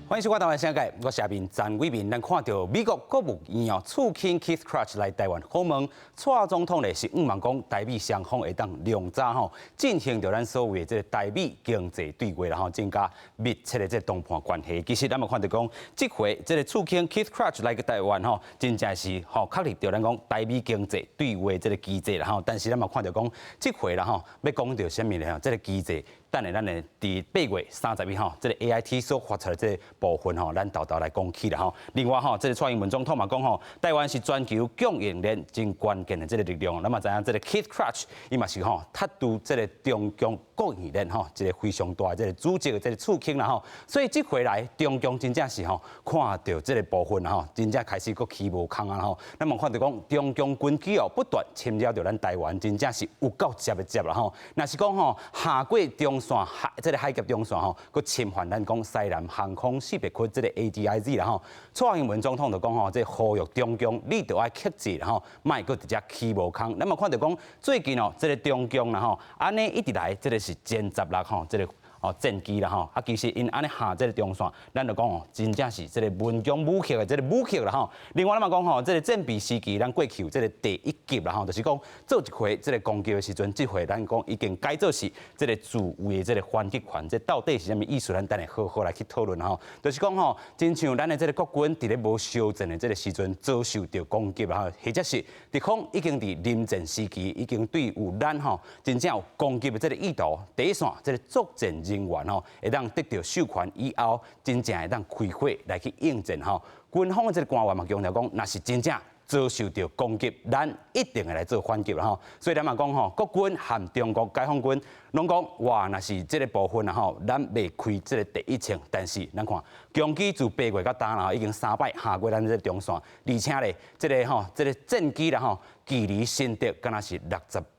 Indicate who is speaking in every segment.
Speaker 1: 歡迎收看《台灣聲界》，我是阿明詹偉民。咱看著美國國務院哦，次卿 Keith Krach 來台灣訪問，蔡總統咧是向望講台美雙方會當良早吼進行著咱所謂的這個台美經濟對話啦吼，增加密切的這個談判關係。其實咱嘛看著講，這回這個次卿 Keith Krach 來台灣吼，真正是吼確立著咱講台美經濟對話這個機制啦吼。但是咱嘛看著講，這回啦吼，欲講著啥物咧吼？這個機制。等下咱會佇8月31號，這個 AIT 所發出的這個部分吼，咱沓沓來講起啦吼。另外吼，這個蔡英文總統嘛講吼，台灣是全球供應鏈真關鍵的這個力量。咱嘛知影這個 Keith Krach 伊嘛是吼，塔拄這個中共國營鏈吼，一個非常大的這個組織的這個次卿啦吼。所以這回來中共真正是吼，看著這個部分吼，真正開始閣起無空啊吼。咱嘛看著講中共軍機哦，不斷侵擾著咱台灣，真正是有夠接的接啦吼。若是講吼，下過中線海，這個海峽中線吼，閣侵犯咱講西南航空識別區這個 ADIZ 啦吼。蔡英文總統就講吼，這呼籲中共，你著愛克制啦吼，莫閣佇遮起無空。咱嘛看著講最近哦，這個中共啦吼，按呢一直來，這個是殲十六吼，這個哦戰機啦吼，啊其實𪜶按呢下這個中線，咱就講哦，真正是這個文攻武嚇的這個武嚇啦吼。另外咱嘛講吼，這個戰備時期，咱過去有這個第一級啦吼，就是講做一回這個攻擊的時陣，這回咱講已經改做是這個自衛的這個反擊權，這到底是啥物意思？咱等下好好來去討論吼。就是講吼，親像咱的這個國軍佇咧無相戰的這個時陣遭受著攻擊啦吼，或者是敵方已經佇臨戰時期已經對有咱吼真正有攻擊的這個意圖，第一線這個作戰人員吼，會當得著授權以後，真正會當開火來去應戰吼。軍方的這個官員嘛強調講，若是真正遭受著攻擊，咱一定會來做反擊啦吼。所以咱嘛講吼，國軍和中國解放軍攏講，哇，若是這個部分啊吼，咱袂開這個第一槍，但是咱看，共機自八月到今啦，已經三擺下過咱這個中線，而且咧，這個吼，這個戰機啦吼，距離新竹敢若是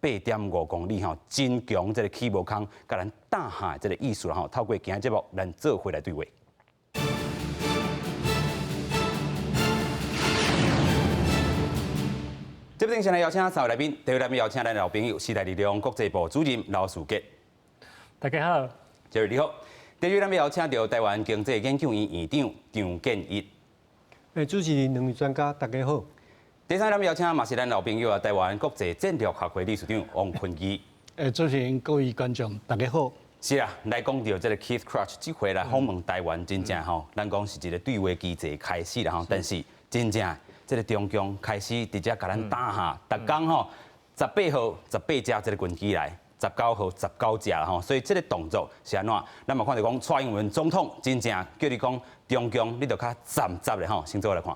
Speaker 1: 68.5公里吼，真強這個起無空，共咱打嚇的這個意思啦吼。透過今仔節目，咱做伙來對話。這邊先來邀請三位來賓，第一位來賓邀請咱老朋友，時代力量國際部主任劉士傑。
Speaker 2: 大家好，
Speaker 1: 這位你好。第二位咱邀請著台灣經濟研究院院長張建一。
Speaker 3: 主持人兩位專家，大家好。
Speaker 1: 第三位咱邀請嘛是咱老朋友啊，台灣國際戰略學會理事長王坤義。
Speaker 4: 主持人各位觀眾，大家好。
Speaker 1: 是啊，來講著這個 Keith Krach 這回來訪問台灣，真正吼，咱講是一個對話機制開始啦吼，但是真正這個中共開始佇遮共咱打嚇，逐工吼十八號十八隻這個軍機來，19號19隻吼，所以這個動作是按怎？咱嘛看著講蔡英文總統真正叫你講中共，你著較站站咧吼，先做來看。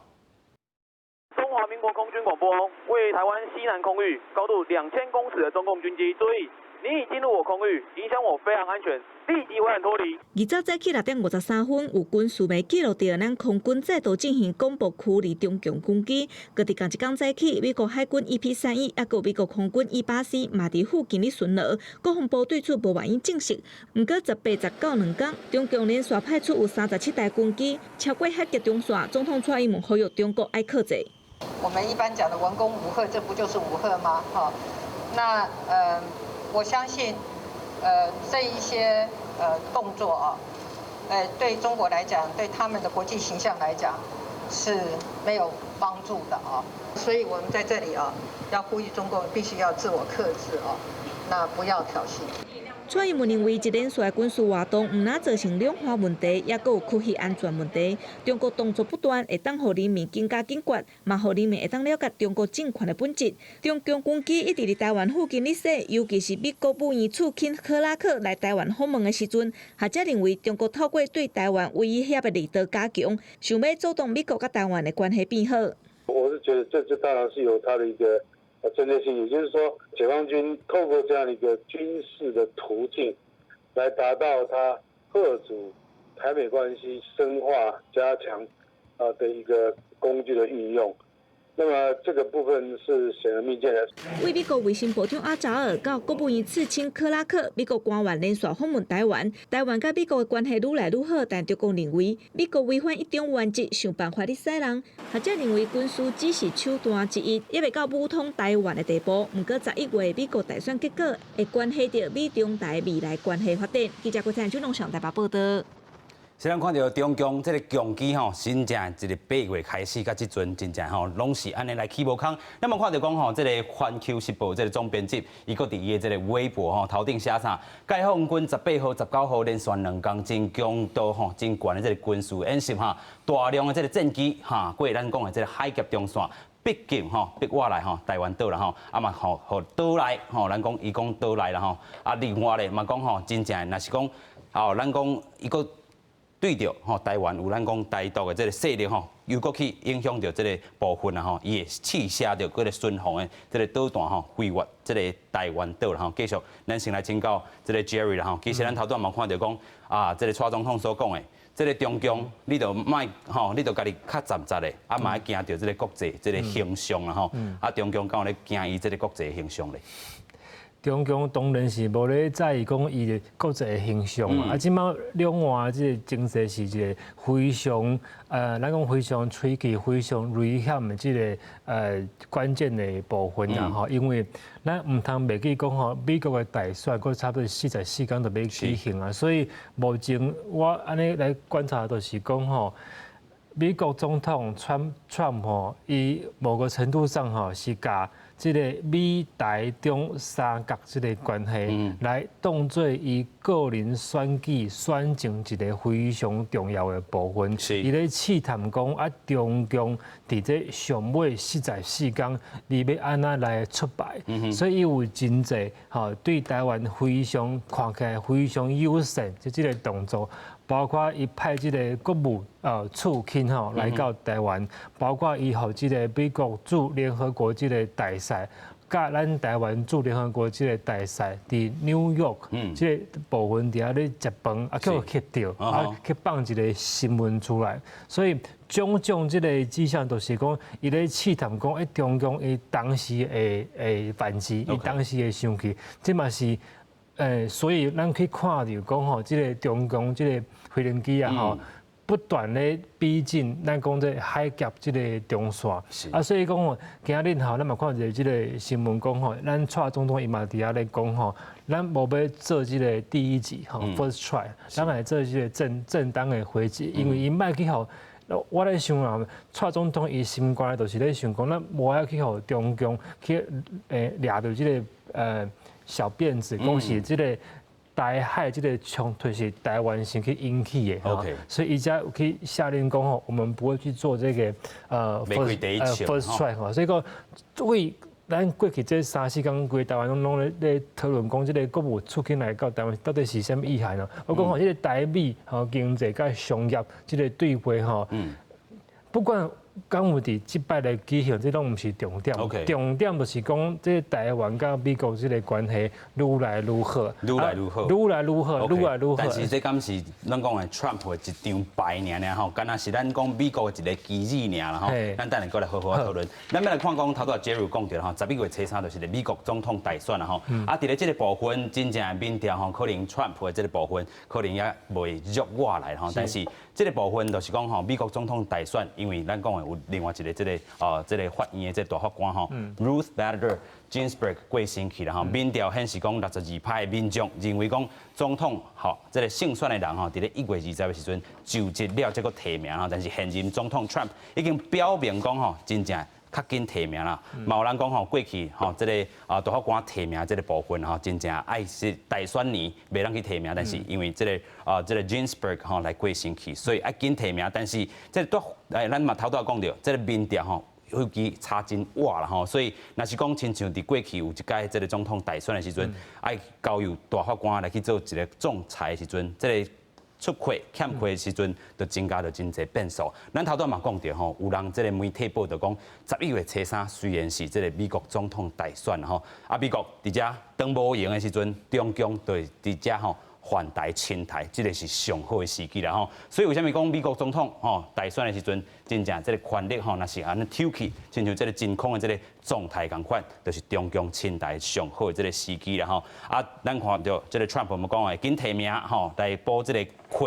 Speaker 5: 中華民國空軍廣播，位於台灣西南空域，高度2000公尺的中共軍機，注意，你已進入我空域，影響我飛航安全，立即回返脫離。
Speaker 6: 二十早起6點53分，有軍事媒記錄著咱空軍再度進行廣播驅離中共軍機。閣佇仝一工早起，美國海軍 EP-31，抑閣美國空軍 E-8C 嘛佇附近咧巡邏，國防部對此無願意證實。毋過十八、十九兩工，中共連續派出有37台軍機超過海峽中線。總統蔡英文呼籲中國愛克制。
Speaker 7: 我們一般講的文攻武嚇，這不就是武嚇嗎？哈，那我相信，這一些動作啊，對中國來講，對他們的國際形象來講是沒有幫助的啊。所以我們在這裡啊，要呼籲中共必須要自我克制哦，那不要挑釁。
Speaker 6: 蔡英文認為，這連續的軍事活動毋但造成兩岸問題，抑閣有區域安全問題。中國動作不斷，會當予人民更加警覺，嘛予人民會當了解中國政權的本質。中共軍機一直佇台灣附近咧踅，尤其是美國國務院次卿克拉克來台灣訪問的時陣，學者認為中國透過對台灣威脅的力道加強，想欲阻擋美國佮台灣的關係變好。
Speaker 8: 我是覺得這這當然是有它的一個針對性，也就是說，解放軍透過這樣的一個軍事的途徑，來達到他遏阻台美關係深化加強啊的一個工具的運用。那麼這個部分是顯而易見的。
Speaker 6: 為美國衛生部長阿扎爾到國務院次卿克拉克，美國官員連續訪問台灣，台灣佮美國的關係愈來愈好，但中共認為美國違反一中原則，想辦法咧使人。學者認為軍事只是手段之一，猶未到武統台灣的地步。毋過11月美國大選結果會關係著美中台未來關係發展。記者郭彩九龍上台北報道。
Speaker 1: 是咱看著中共這个共機吼，真正一个8月開始到這陣，真正吼攏是按呢來起無空。咱嘛看著講吼，這个《環球時報》這个總編輯，伊閣佇伊的這个微博吼頭頂寫啥？解放軍18號、19號連續兩工真強度吼、真懸的這个軍事演習哈，大量的這个戰機哈過咱講的這个海峽中線。逼近吼，逼倚來吼，台灣島啦吼，啊嘛吼，予島內吼，咱講伊講島內啦吼，啊另外咧嘛講吼，真正若是講，哦，咱講伊閣對著吼台灣有咱講台獨的這个勢力吼，又閣去影響著這个部分啊吼，伊會試射著這个巡防的這个導彈吼，飛越這个台灣島啦吼。繼續，咱先來請教這个 Jerry 啦吼。其實咱頭拄仔嘛看著講啊，這个蔡總統所講的。這个中共，你著莫吼，你著家己較站實的，啊嘛愛驚著這个國際這个形象啦吼，啊中共敢有咧驚伊這个國際形象咧？
Speaker 2: 中共當然是無咧在意講伊的國際的形象啊！啊，這馬兩岸這个情勢是一个非常咱講非常 tricky、非常危險的這个關鍵的部分啦吼。因為咱毋通袂記講吼，美國的大選閣差不多44工就欲舉行啊，所以目前我按呢來觀察，就是講吼，美國總統川川普吼，伊某個程度上吼是共這个美台中三角這个關係，來當做伊個人選舉選情一个非常重要的部分。伊咧試探講啊，中共佇這上尾四十四工，你欲按怎來出牌？所以伊有真濟吼對台灣非常看起來非常友善，就這个動作。包括伊派這个國務次卿吼來到台灣，包括伊予這个美國駐聯合國這个大使，佮咱台灣駐聯合國這个大使佇紐約，這个部分佇遐咧食飯，啊，予翕著，啊，去放一个新聞出來，所以種種這个跡象都是講，伊咧試探講，欸，中共伊當時會反擊，伊當時會生氣，這嘛是。所以咱去看著講吼，這个中共這个飛行機啊吼，不斷咧逼近咱講這海峽這个中線，啊，所以講吼，今日吼，咱嘛看著這个新聞講吼，咱蔡總統伊嘛佇遐咧講吼，咱無欲做這个第一擊吼，first strike，咱來做這个正當的回擊，因為伊莫去予。我咧想啊，蔡總統伊心肝就是咧想講，咱無愛去予中共去掠著這个小辮子，講是這个台海這个衝突是台灣先去引起的，所以伊才去下令講吼，我們不會去做這个first strike 吼，所以講為咱過去這三四工，規台灣攏攏咧咧討論講，這个國務次卿來到台灣到底是啥物意涵咯？我講吼，這个台美吼經濟佮商業這个對話吼，不管敢有佇這擺來舉行，這攏毋是重點。重點就是講，這台灣佮美國這个關係愈來愈好，
Speaker 1: 愈來愈好，
Speaker 2: 愈來愈好，愈來愈好。
Speaker 1: 但是這敢是咱講的 Trump 的一張牌爾爾吼，敢若是咱講美國的一個棋子爾啦吼。咱等下閣來好好討論。咱欲來看講頭拄仔 Jerry 講著吼，11月初3就是美國總統大選啦吼。啊，佇咧這个部分，真正的民調吼，可能 Trump 的這个部分可能也袂弱倚來吼。但是這个部分就是講吼，美國總統大選，因為咱講的有另外一个這个法院的這個大法官吼，Ruth Bader Ginsburg 過身去啦吼，民調顯示講62%的民眾認為講總統吼這个勝選的人吼，佇咧1月20的時陣就職了，才閣提名吼，但是現任總統 Trump 已經表明講吼，真正較緊提名啦。嘛有人講吼，過去吼這个大法官提名這个部分吼，真正愛是大選年袂當去提名，但是因為這个這個 Ginsburg 吼來過身去，所以愛緊提名。但是這個咱嘛頭拄仔講著，這个民調吼，尤其差真倚啦吼，所以若是講親像佇過去有一屆這个總統大選的時陣，愛交由大法官來去做一個仲裁的時陣，這个出缺欠缺的時陣，就增加著真濟變數。咱頭拄仔嘛講著吼，有人這个媒體報導講，11月初3雖然是這個美國總統大選吼，啊美國佇遮當無閒的時陣，中共就會佇遮吼犯台侵台，這個是上好的時機啦吼。所以為啥物講美國總統吼大選的時陣，真正這個權力吼，若是按呢抽去，親像這個真空的這個狀態仝款，就是中共侵台上好的這個時機啦吼。啊，咱看著這個 Trump 我們講會緊提名吼來補這個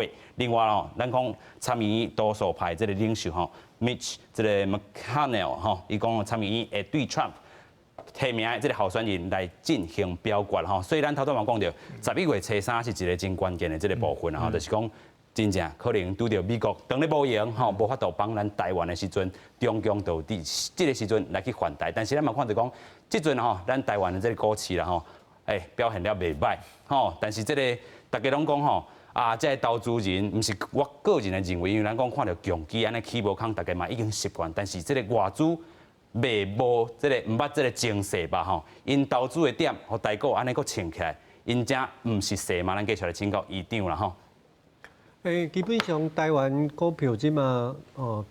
Speaker 1: 缺。另外吼，咱講參議院多數派這個領袖吼，Mitch 這個 McConnell 吼，伊講參議院會對 Trump 提名的這個候選人來進行表決吼，所以咱頭拄嘛講著，十一月初三是一個真關鍵的這個部分吼，就是講真正可能拄著美國當咧無閒吼，無法度幫咱台灣的時陣，中共就佇這個時陣來去犯台。但是咱嘛看著講，這陣吼，咱台灣的這個股市啦吼，表現了袂䆀吼。但是這個大家攏講吼，啊，這個投資人毋是我個人的認為，因為咱講看著共機按呢起無空，大家嘛已經習慣。但是這個外資袂無這個毋捌這個情勢吧吼，𪜶投資的點，予台股按呢閣衝起來，𪜶遮毋是勢嘛？咱繼續來請教議長啦吼。
Speaker 3: 基本上台灣股票這馬哦，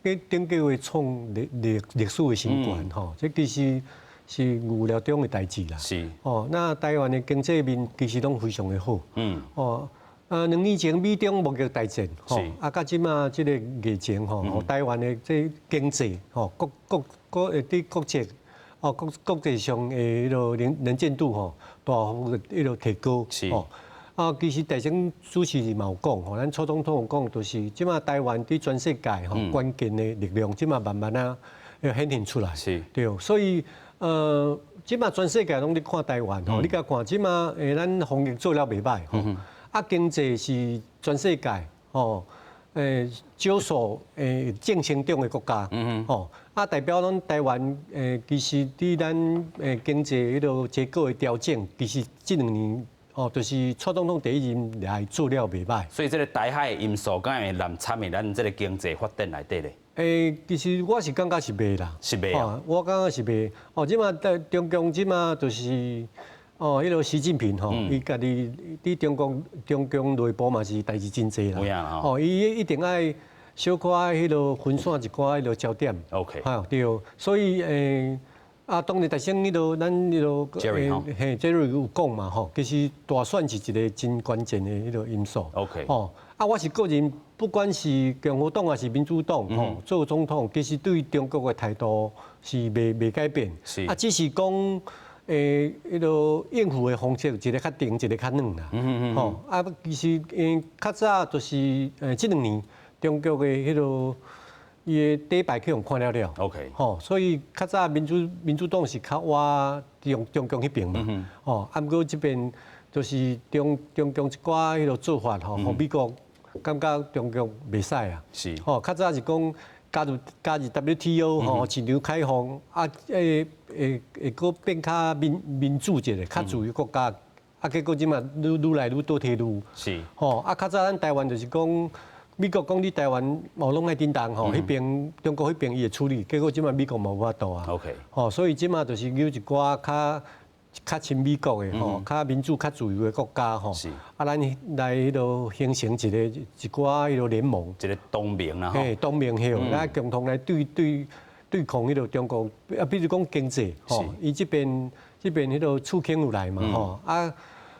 Speaker 3: 頂個月創歷史的新高吼，這其實是預料中的代誌啦。哦，那台灣的經濟面其實攏非常的好。哦，2年前美中貿易大戰，吼，啊，佮這馬這個疫情吼，台灣的這經濟吼，國國國佇國際哦國際上的彼個能見度吼，大幅彼個提高。哦。啊，其實大選主持嘛有講吼，咱蔡總統有講，就是這馬台灣佇全世界吼關鍵的力量，這馬慢慢仔要顯現出來。對，所以這馬全世界攏佇看台灣吼，你共看這馬咱防疫做了袂䆀吼，啊經濟是全世界吼少數正成長的國家，吼啊代表咱台灣其實佇咱經濟彼個結構的調整，其實這2年，哦，就是蔡總統第一任來做了袂䆀。
Speaker 1: 所以這個台海的因素，敢會難參與咱這個經濟發展內底咧？
Speaker 3: 其實我是感覺是袂啦。
Speaker 1: 是袂啊？
Speaker 3: 我感覺是袂。哦，這馬在中共這馬就是哦，彼個習近平吼，伊家己佇中共內部嘛是代誌真濟啦。哦，伊一定愛小可彼個分散一寡彼個焦點。 哈，對。所以啊，當然，大先彼個咱彼個嘿，Jerry 有講嘛吼，其實大選是一個真關鍵的彼個因素。 吼，啊，我是個人，不管是共和黨還是民主黨，吼，做總統，其實對中國的態度是袂改變。啊，只是講，彼個應付的方式，一個較硬，一個較軟啦。吼，啊，其實較早就是這2年中國的彼個伊的底牌去予看了了。 吼，所以較早民主黨是較倚中共彼邊嘛。吼，啊，毋過這邊就是中共一寡彼個做法吼，予美國感覺中共袂使啊。吼，較早是講加入 WTO 吼，市場開放，啊，會閣變較民主一個，較自由國家。啊，結果這馬愈來愈倒退嚕。吼，啊，較早咱台灣就是講，美國講你台灣無攏愛叮當吼，彼邊中國彼邊伊會處理，結果這馬美國嘛無法度啊。 吼，所以這馬就是有一寡較親美國的吼，較民主、較自由的國家吼。啊，咱來彼個形成一寡彼個聯盟，
Speaker 1: 一個同盟啦吼。
Speaker 3: 嘿，同盟吼，來共同來對抗彼個中國。啊，比如講經濟吼，伊這邊彼個次卿有來嘛吼，啊。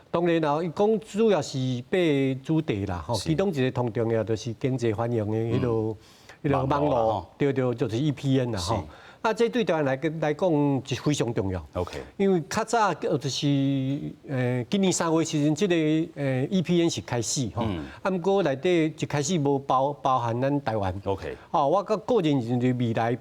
Speaker 3: 當然啦，伊講主要是八個主題啦，吼，其中一個上重要就是經濟繁榮的彼個網路，對對，就是 EPN 啦，吼。啊，這對台灣來講是非常重要。 因為較早就是今年3月時陣，這個EPN 是開始吼，啊，毋過內底一開始無包含咱台灣。 哦，我個人認為未來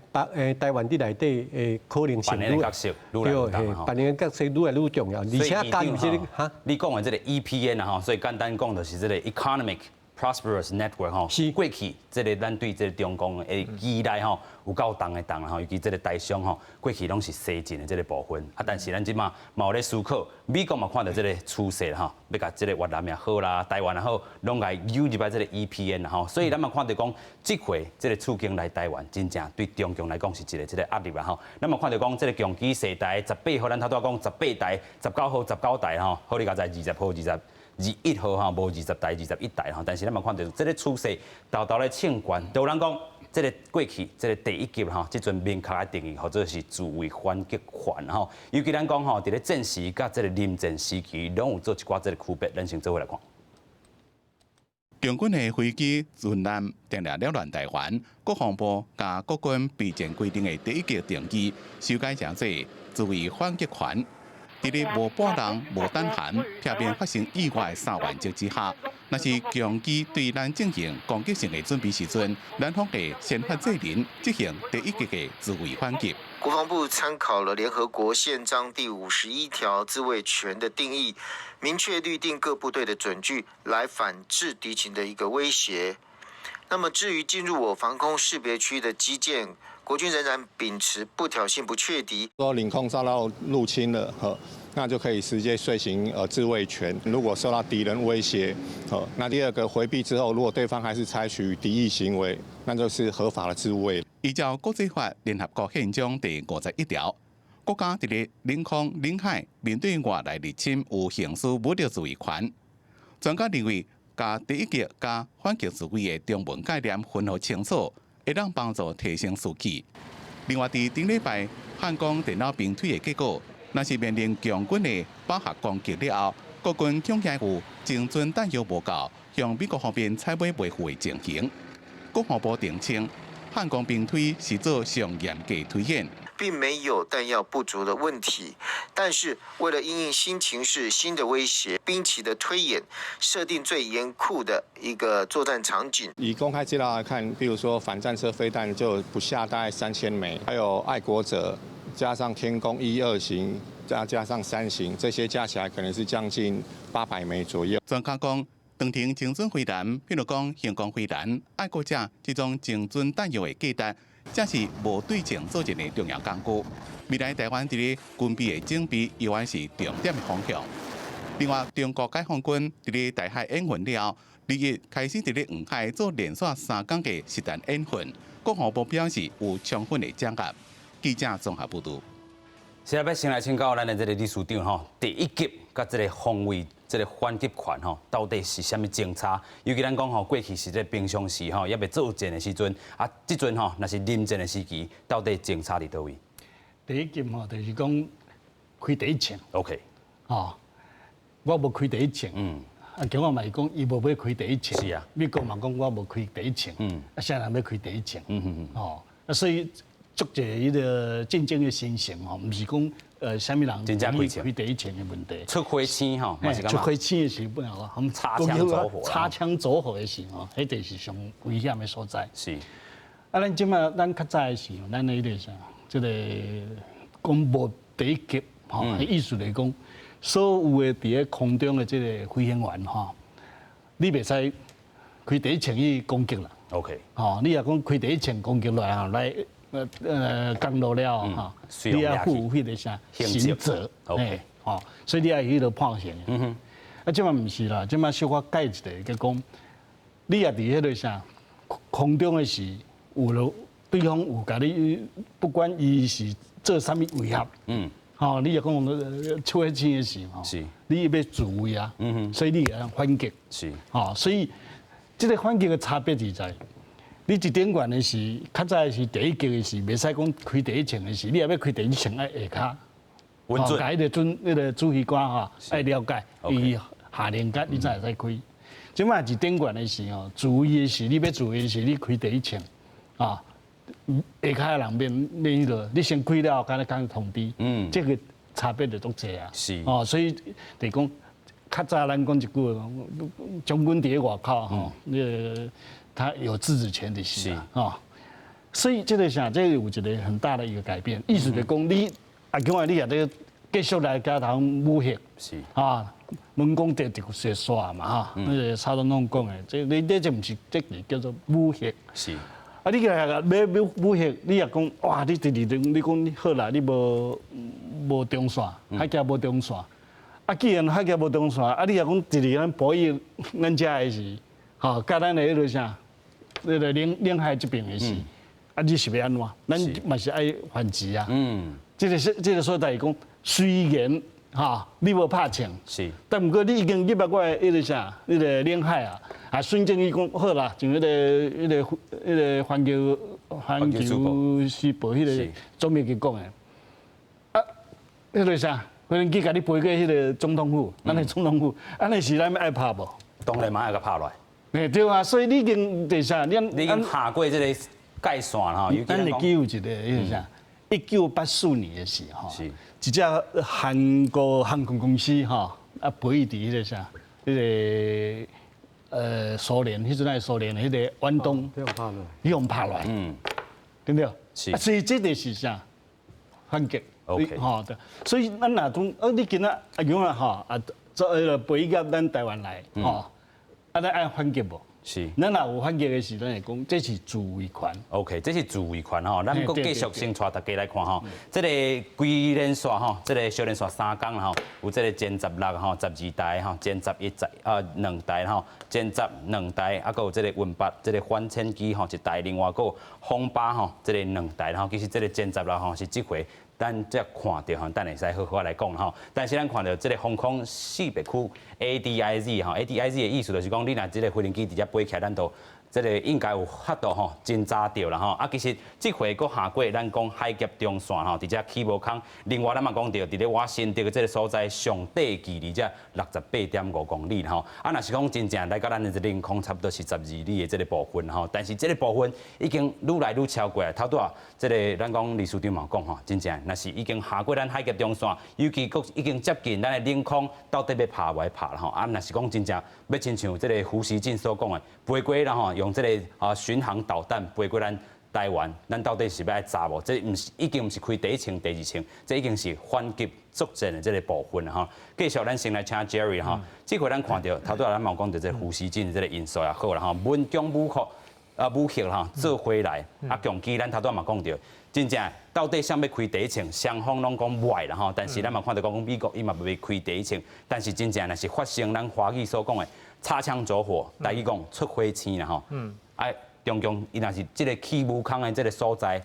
Speaker 3: 台灣佇內底的可能性，
Speaker 1: 扮演的角色愈來愈大。
Speaker 3: 扮演的角色愈來愈重要，而且加入這個哈，
Speaker 1: 你講的這個 EPN 啊吼，所以簡單講就是這個 Economic Prosperous Network 吼，過去這個咱對這個中共的依賴吼有夠重的重吼，尤其這個台商吼，過去攏是西進的這個部分，啊，但是咱這馬嘛有咧思考，美國嘛看著這個趨勢吼，欲共這個越南也好啦，台灣也好，攏共誘入來這個 EPN 啦吼，所以咱嘛看著講，這回這個次卿來台灣，真正對中共來講是一個這個壓力啦吼。咱嘛看著講，這個共機試台18號，咱頭拄仔講18台、19號、19台吼，好你佳哉20號、22、21號吼，無20台、21台吼，但是咱嘛看著這個趨勢，沓沓咧衝懸，都有人講，這個過去這個第一級吼，這陣明確的定義，號做是自衛反擊權吼。尤其咱講吼，佇咧戰時佮這個臨戰時期，攏有做一寡這個區別，咱先做伙來看。
Speaker 9: 共軍的飛機巡艦定定擾亂台灣，國防部共國軍備戰規定的第一級定義修改成做自衛反擊權。佇咧無半人、無彈函，避免發生意外三原則之下，若是共機對咱進行攻擊性的準備時陣，咱方會先發制人，執行第一擊的自衛反擊。
Speaker 10: 國防部參考了聯合國憲章第51條自衛權的定義，明確律定各部隊的準據，來反制敵情的一個威脅。那麼至於進入我防空識別區的機艦，國軍仍然秉持不挑釁、不卻敵。
Speaker 11: 說領空遭到入侵了，呵，那就可以直接遂行自衛權。如果受到敵人威脅，呵，那第二個迴避之後，如果對方還是採取敵意行為，那就是合法的自衛。
Speaker 9: 依照國際法聯合國憲章第51條，國家佇咧領空、領海面對外來入侵有行使武力自衛權。專家認為，共第一擊佮反擊自衛的中文概念分予清楚，會當幫助提升士氣。另外，佇頂禮拜漢光電腦兵推的結果，若是面臨共軍的飽和攻擊了後，國軍恐驚有精準彈藥無夠，向美國方面採買備付的情形。國防部澄清，漢光兵推是做上嚴格推演，
Speaker 10: 並沒有彈藥不足的問題。但是為了因應新情勢、新的威脅，兵棋的推演，設定最嚴酷的一個作戰場景。
Speaker 11: 以公開資料來看，比如說反戰車飛彈就不下大概3000枚，還有愛國者加上天弓一二型，加上三型，這些加起來可能是將近800枚左右。
Speaker 9: 專家講，長程精準飛彈，比如講星光飛彈、愛國者這種精準彈藥的價值，才是無對稱作戰的重要工具。未來台灣佇咧軍備的準備，依然是重點的方向。另外，中國解放軍佇咧台海演訓了後，2日開始佇咧黃海做連續3工的實彈演訓，國防部表示有充分的掌握。記者綜合報導。
Speaker 1: 現在欲先來請教咱的這个理事長吼，第一擊佮這个防衛這个反擊權吼，到底是啥物政策？尤其咱講吼，過去是這个平常時吼，猶未作戰的時陣，啊，這陣吼，若是臨戰的時期，到底政策佇佗位？
Speaker 4: 第一擊吼，就是講開第一槍。 哦，我無開第一槍。啊，共我嘛是講，伊無欲開第一槍。美國嘛講我無開第一槍。啊，啥人欲開第一槍？哦，啊，所以足濟彼个戰爭的形成吼，毋是講啥物人
Speaker 1: 真正開
Speaker 4: 開第一槍的問題。
Speaker 1: 出火星吼，
Speaker 4: 出火星的時本吼，
Speaker 1: 擦槍走火。
Speaker 4: 擦槍走火的時吼，彼就是上危險的所在。啊，咱這馬咱較早的時候，咱彼个啥，這个講無第一擊吼，意思來講，所有的佇咧空中的這个飛行員吼，你袂使開第一槍去攻擊啦。 吼，你若講開第一槍攻擊落來吼，來降落了吼，你愛負彼個啥刑責，吼，所以你愛彼個判刑。啊，這馬毋是啦，這馬小可改一個，就講你也佇彼個啥空中的時，有了對方有共你，不管伊是做啥物威脅，吼，你若講出火星的時吼，你欲自衛啊，所以你會反擊，吼，所以這个反擊的差別就在。你一頂懸的是，較早是第一擊的時，袂使講開第一槍的時，你若欲開第一槍愛下跤，
Speaker 1: 穩準，
Speaker 4: 共彼个準彼个指揮官吼愛了解，伊下令佮你才會使開。這擺一頂懸的時吼，自衛的時，你欲自衛的時，你開第一槍，啊，下跤的人免免彼落，你先開了後，敢若講通知，這个差別就足濟啊。哦，所以就是講，較早咱講一句話，將軍佇咧外口吼，那个他有自主權的是啊，所以這个啥，這个有一个很大的一個改變，意思就講你啊，另外你也咧繼續來共他武嚇，啊，文攻就就是煞嘛哈，那个蔡總統講的，這你這這毋是這是叫做武嚇，啊，你個欲武嚇，你若講哇，你直直你講好啦，你無中線，海峽無中線，啊，既然海峽無中線，啊，你若講直直咱保育咱遮的時，吼，佮咱的彼个啥？那个領海這邊的時，啊，你是欲按怎？咱嘛是愛反擊啊。這个所在是講，雖然哈你無拍槍，但毋過你已經入來我的彼个啥，彼个領海啊，啊，孫正義講好啦，像彼个環球時報彼个總編輯講的，啊，彼个啥，飛行機共你飛過彼个總統府，咱的總統府，按呢是咱愛拍無？
Speaker 1: 當然嘛愛共拍落來。
Speaker 4: 欸對啊，所以你已經就是啥，你
Speaker 1: 已經下過這个界線吼。
Speaker 4: 咱會記有一个，彼个啥，1984年的時吼，一隻韓國航空公司吼，啊飛佇彼个啥，彼个蘇聯，彼陣係蘇聯彼个遠東，彼予拍落來，對毋對？
Speaker 1: 是。
Speaker 4: 啊，所以這就是啥？反擊。
Speaker 1: OK。
Speaker 4: 吼對，所以咱若講，啊，你今仔啊樣啊吼啊，做彼个飛入咱台灣來，吼，啊，咱愛反擊無？
Speaker 1: 是。
Speaker 4: 咱若有反擊的時，咱會講這是自衛權。
Speaker 1: OK，這是自衛權吼。咱閣繼續先帶大家來看吼，這个規連續吼，這个小連續3工吼，有這个殲十六吼，12台吼，殲十一十啊兩台吼，殲十兩台，啊，閣有這个運八這个反潛機吼一台，另外閣有轟八吼，這个兩台吼。其實這个殲十六吼是這回咱才看著吼，等會使好好來講吼。但是咱看著這个防空識別區 ADIZ 吼，ADIZ 的意思就是講，你若這个飛行機直接飛起來，咱就這个應該有法度吼，偵查著啦吼。啊，其實這回閣下過咱講海峽中線吼，佇遮起無空。另外咱嘛講著，佇咧瓦辛頓的這个所在，上短距離才68.5公里吼。啊，若是講真正來到咱的領空，差不多是12里的這个部分吼。但是這个部分已經愈來愈超過。頭拄仔這个咱講李處長嘛講吼，真正若是已經下過咱海峽中線，尤其閣已經接近咱的領空，到底欲拍無愛拍啦吼。啊，若是講真正欲親像這个胡錫進所講的，飛過啦吼，用這个啊巡航導彈飛過咱台灣，咱到底是欲愛查無？這毋是已經毋是開第一槍、第二槍，這已經是反擊作戰的這个部分吼。繼續，咱先來請 Jerry 吼。這回咱看著頭拄仔咱嘛有講著這個胡錫進這个因素也好啦吼，文攻武嚇啊武嚇吼做回來啊，共機咱頭拄仔嘛講著，真正到底啥欲開第一槍，雙方攏講無愛啦吼。但是咱嘛看著講美國伊嘛袂開第一槍，但是真正若是發生咱華語所講的擦槍走火，台語講出火星啦吼。啊，中共伊若是這个起霧空的這个所在，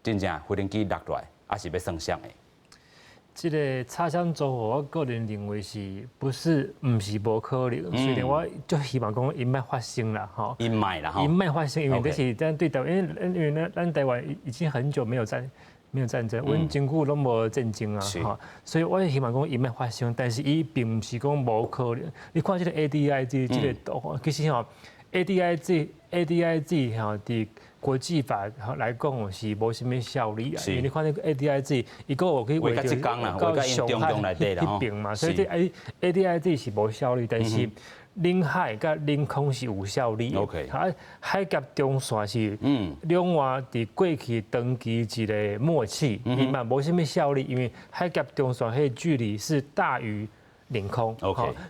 Speaker 1: 真正飛行機落來，啊是欲算啥的？
Speaker 2: 這个擦槍走火，我個人認為是不是毋是無可能？雖然我足希望講伊莫發生啦，吼。
Speaker 1: 伊莫啦，吼。
Speaker 2: 伊莫發生，因為這是咱對台灣，因為咱台灣已經很久沒有戰爭，阮真久攏無戰爭啊，吼。所以我希望講伊莫發生，但是伊並毋是講無可能。你看這个 ADIZ 這个圖吼，其實吼 ADIZ 吼佇國際法來講是無啥物效力啊，因為你看那個 ADIZ，伊閣有去畫著到上海彼邊嘛，所以這 ADIZ 是無效力，但是領海佮領空是有效力的。啊，海峽中線是兩岸佇過去長期一个默契，伊嘛無啥物效力，因為海峽中線彼个距離是大於領空。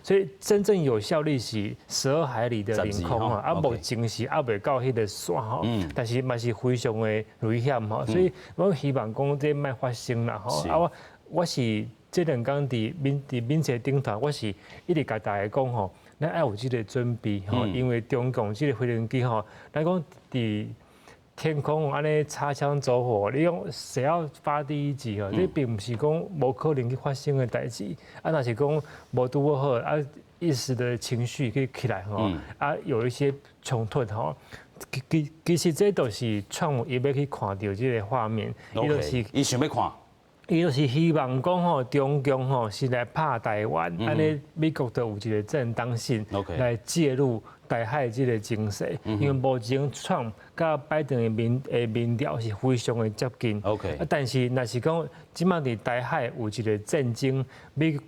Speaker 2: 所以真正有效力是12海里的領空啊，啊，目前是猶未到彼个線吼，但是嘛是非常的危險吼，所以我希望講這莫發生啦吼。啊，我是這兩工佇面冊頂頭，我是一直共大家講吼，咱愛有這个準備吼，因為中共這个飛行機吼，咱講佇天空按呢擦槍走火，你講誰要發第一擊吼？這並毋是講無可能去發生的代誌。啊，若是講無拄好啊，一時的情緒去起來吼，啊，有一些衝突吼。其實這都是川普伊欲去看著這个畫面，伊就是
Speaker 1: 伊想欲看。
Speaker 2: 伊就是希望講吼，中共吼是來拍台灣，按呢美國就有一个正當性來介入台海這个情勢。因為目前川普佮拜登的民調是非常的接近。 啊，但是若是講這擺佇台海有一个戰爭，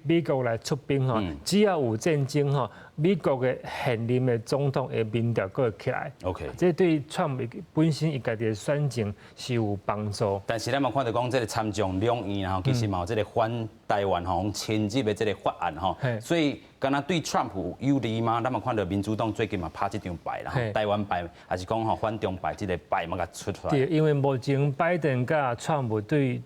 Speaker 2: 美國來出兵吼，只要有戰爭吼，美國的現任的總統的民調閣會起來。 這對川普本身伊家己的選情是有幫助。
Speaker 1: 但是咱嘛看著講，這个參眾兩院吼，其實嘛有這个反台灣吼侵入的這个法案吼，所以敢若對川普有利嗎？咱嘛看著民主黨最近嘛拍這張牌啦，台灣牌，還是講吼反中牌，這个牌嘛共出來。
Speaker 2: 對，因為目前拜登佮川普對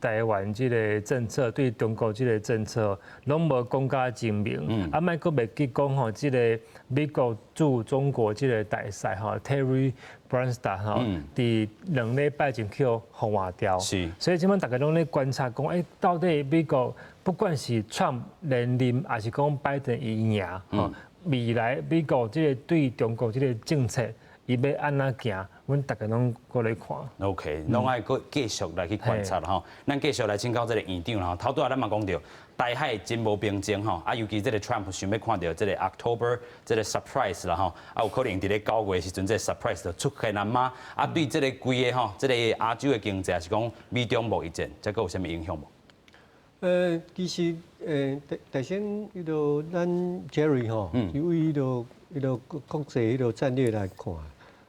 Speaker 2: 台灣這个政策，對中國這个政策，攏無講甲真明。啊，莫閣袂記講吼，這个美國駐中國這个大使吼，Terry Branstad 吼，佇2禮拜前去予換掉。所以這擺大家攏咧觀察講，欸，到底美國不管是川普連任，還是講拜登伊贏，吼，未來美國這个對中國這个政策，伊欲按怎行，阮大家攏閣咧看。
Speaker 1: OK，攏愛閣繼續來去觀察吼。咱繼續來請教這个院長吼。頭拄仔咱嘛講著，台海真無平靜吼。啊，尤其這个 Trump 想欲看著這个 October 這个 surprise 啦吼。啊，有可能佇咧9月時陣，這个 surprise 就出現啊嗎？啊，對這个規个吼，這个亞洲的經濟，還是講美中貿易戰，這閣有啥物影響無？
Speaker 3: 其實，頭先彼個咱 Jerry 吼，因為彼個彼个國際彼个戰略來看，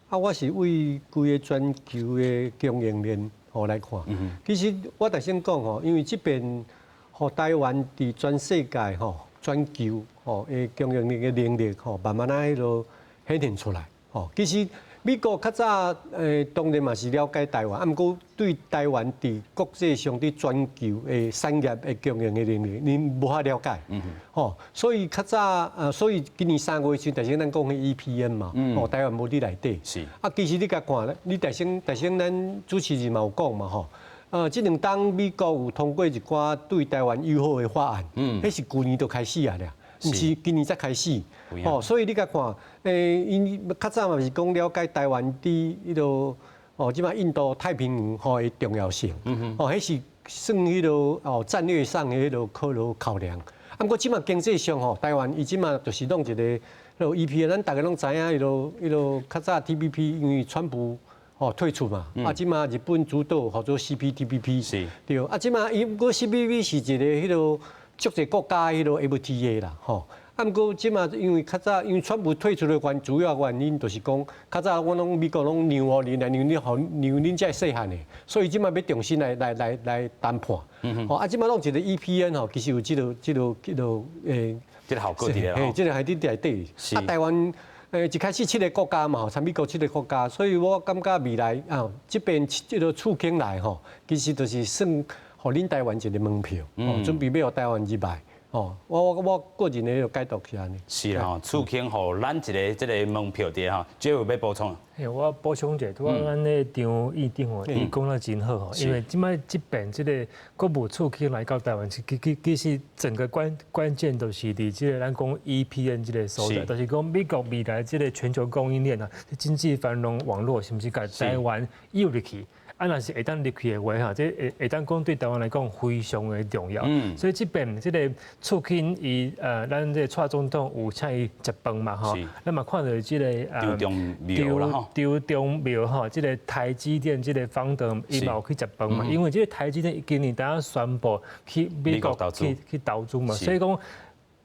Speaker 3: 啊，我是為規個全球的供應鏈吼來看。其實我頭先講吼，因為這邊予台灣佇全世界吼、全球吼的供應鏈的能力吼，慢慢仔彼个顯現出來。吼，其實美國較早當然嘛是了解台灣，啊，毋過對台灣佇國際上佇全球的產業的供應的能力，𪜶無遐了解。吼，所以較早所以今年3月時，頭先咱講彼 EPN 嘛，吼，台灣無佇內底。啊，其實你共看咧，你頭先頭先咱主持人嘛有講嘛，吼。這兩冬美國有通過一寡對台灣友好的法案，彼是舊年就開始啊了，毋是今年才開始。吼，所以你共看，𪜶較早嘛是講了解台灣佇彼个哦，這擺印度太平洋吼的重要性，哦，彼是算彼个哦戰略上的彼个考慮考量。啊，毋過這擺經濟上吼，台灣伊這擺就是弄一個彼个 EPN，咱逐家攏知影彼个彼个較早 TPP，因為川普吼退出嘛，啊，這擺日本主導號做 CPTPP，對，啊，這擺伊毋過 CPTPP 是一個彼个足濟國家彼個 FTA 啦，吼。啊，毋過這擺因為較早因為川普退出的原主要原因，就是講較早我攏美國攏讓予恁來讓恁予讓恁這細漢的，所以這擺欲重新來來來來談判。吼，啊，這擺弄一個 EPN 吼，其實有這個這個這個
Speaker 1: 這個效果佇咧。
Speaker 3: 嘿，這個還佇內底。啊，台灣一開始七個國家嘛，參美國七個國家，所以我感覺未來啊，這邊這個處境來吼，其實就是算予恁台灣一個門票，準備欲予台灣入來。哦，我我我個人的解讀是按呢。
Speaker 1: 是啦，吼，處境予咱一個這個門票佇吼，這有欲補充。
Speaker 2: 嘿，我補充者，拄仔咱咧張院長吼，伊講得真好吼，因為這擺這邊這個國務次卿來到台灣，其其其實整個關關鍵都是佇這個咱講 EPN 這個所在，就是講美國未來這個全球供應鏈啊，經濟繁榮網絡是毋是共台灣誘入去？啊，若是會當入去的話，吼，這會會當講對台灣來講非常的重要。所以這邊這個次卿伊咱這個蔡總統有請伊食飯嘛，吼。咱嘛看著這個
Speaker 1: 張忠謀
Speaker 2: 張忠謀吼，這個台積電這個 founder 伊嘛有去食飯嘛。因為這個台積電今年當宣布去美國去去投資嘛，所以講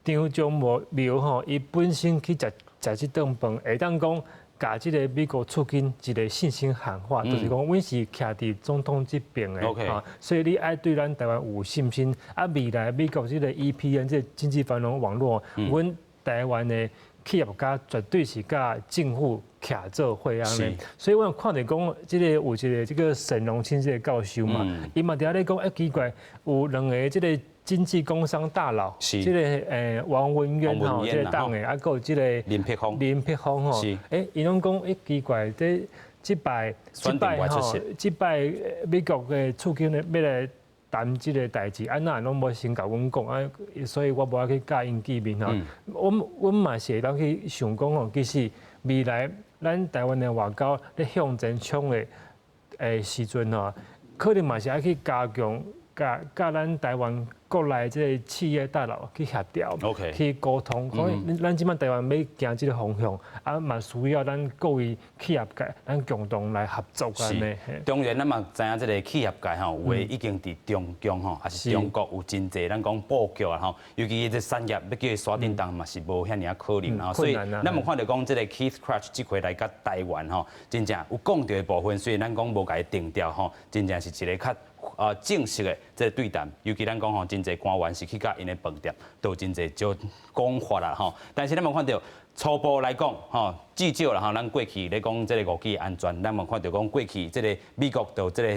Speaker 2: 張忠謀吼，伊本身去食食這頓飯，會當講。共這個美國次卿一個信心喊話，就是講阮是徛佇總統這邊的，所以你愛對咱台灣有信心。啊，未來美國這個 EPN 這個經濟繁榮網絡，阮台灣的企業家絕對是佮政府徛做伙按呢。所以我看著講，這個有一個這個沈榮欽這個教授嘛，伊嘛佇遐咧講，欸，奇怪，有兩個這個經濟工商大佬，這個王文淵吼，這個黨的，啊，閣有這個
Speaker 1: 林柏峰，
Speaker 2: 林柏峰吼，欸，𪜶攏講欸奇怪，這這擺這擺吼，這擺美國的次卿咧欲來談這個代誌，啊，哪會攏無先共阮講啊？所以我無愛去佮𪜶見面吼。阮阮嘛是會當去想講吼，其實未來咱台灣的外交咧向前衝的時陣吼，可能嘛是愛去加強佮佮咱台灣國內這個企業大佬去協調，去溝通。所以咱這擺台灣欲行這個方向，啊嘛需要咱各位企業界，咱共同來合作按呢。
Speaker 1: 當然，咱嘛知影這個企業界吼，有的已經佇中共吼，抑是中國有真濟咱講布局啊吼，尤其這產業欲叫伊徙轉動嘛是無遐爾仔可能吼。所以咱嘛看著講這個 Keith Krach 這回來到台灣吼，真正有講著的部分，雖然咱講無共伊定調吼，真正是一個較正式的這個對談，尤其咱講吼，真濟官員是去佮𪜶的飯店，都有真濟少講法啦吼。但是咱嘛看著初步來講吼，至少啦吼，咱過去咧講這個5G 安全，咱嘛看著講過去這個美國就這個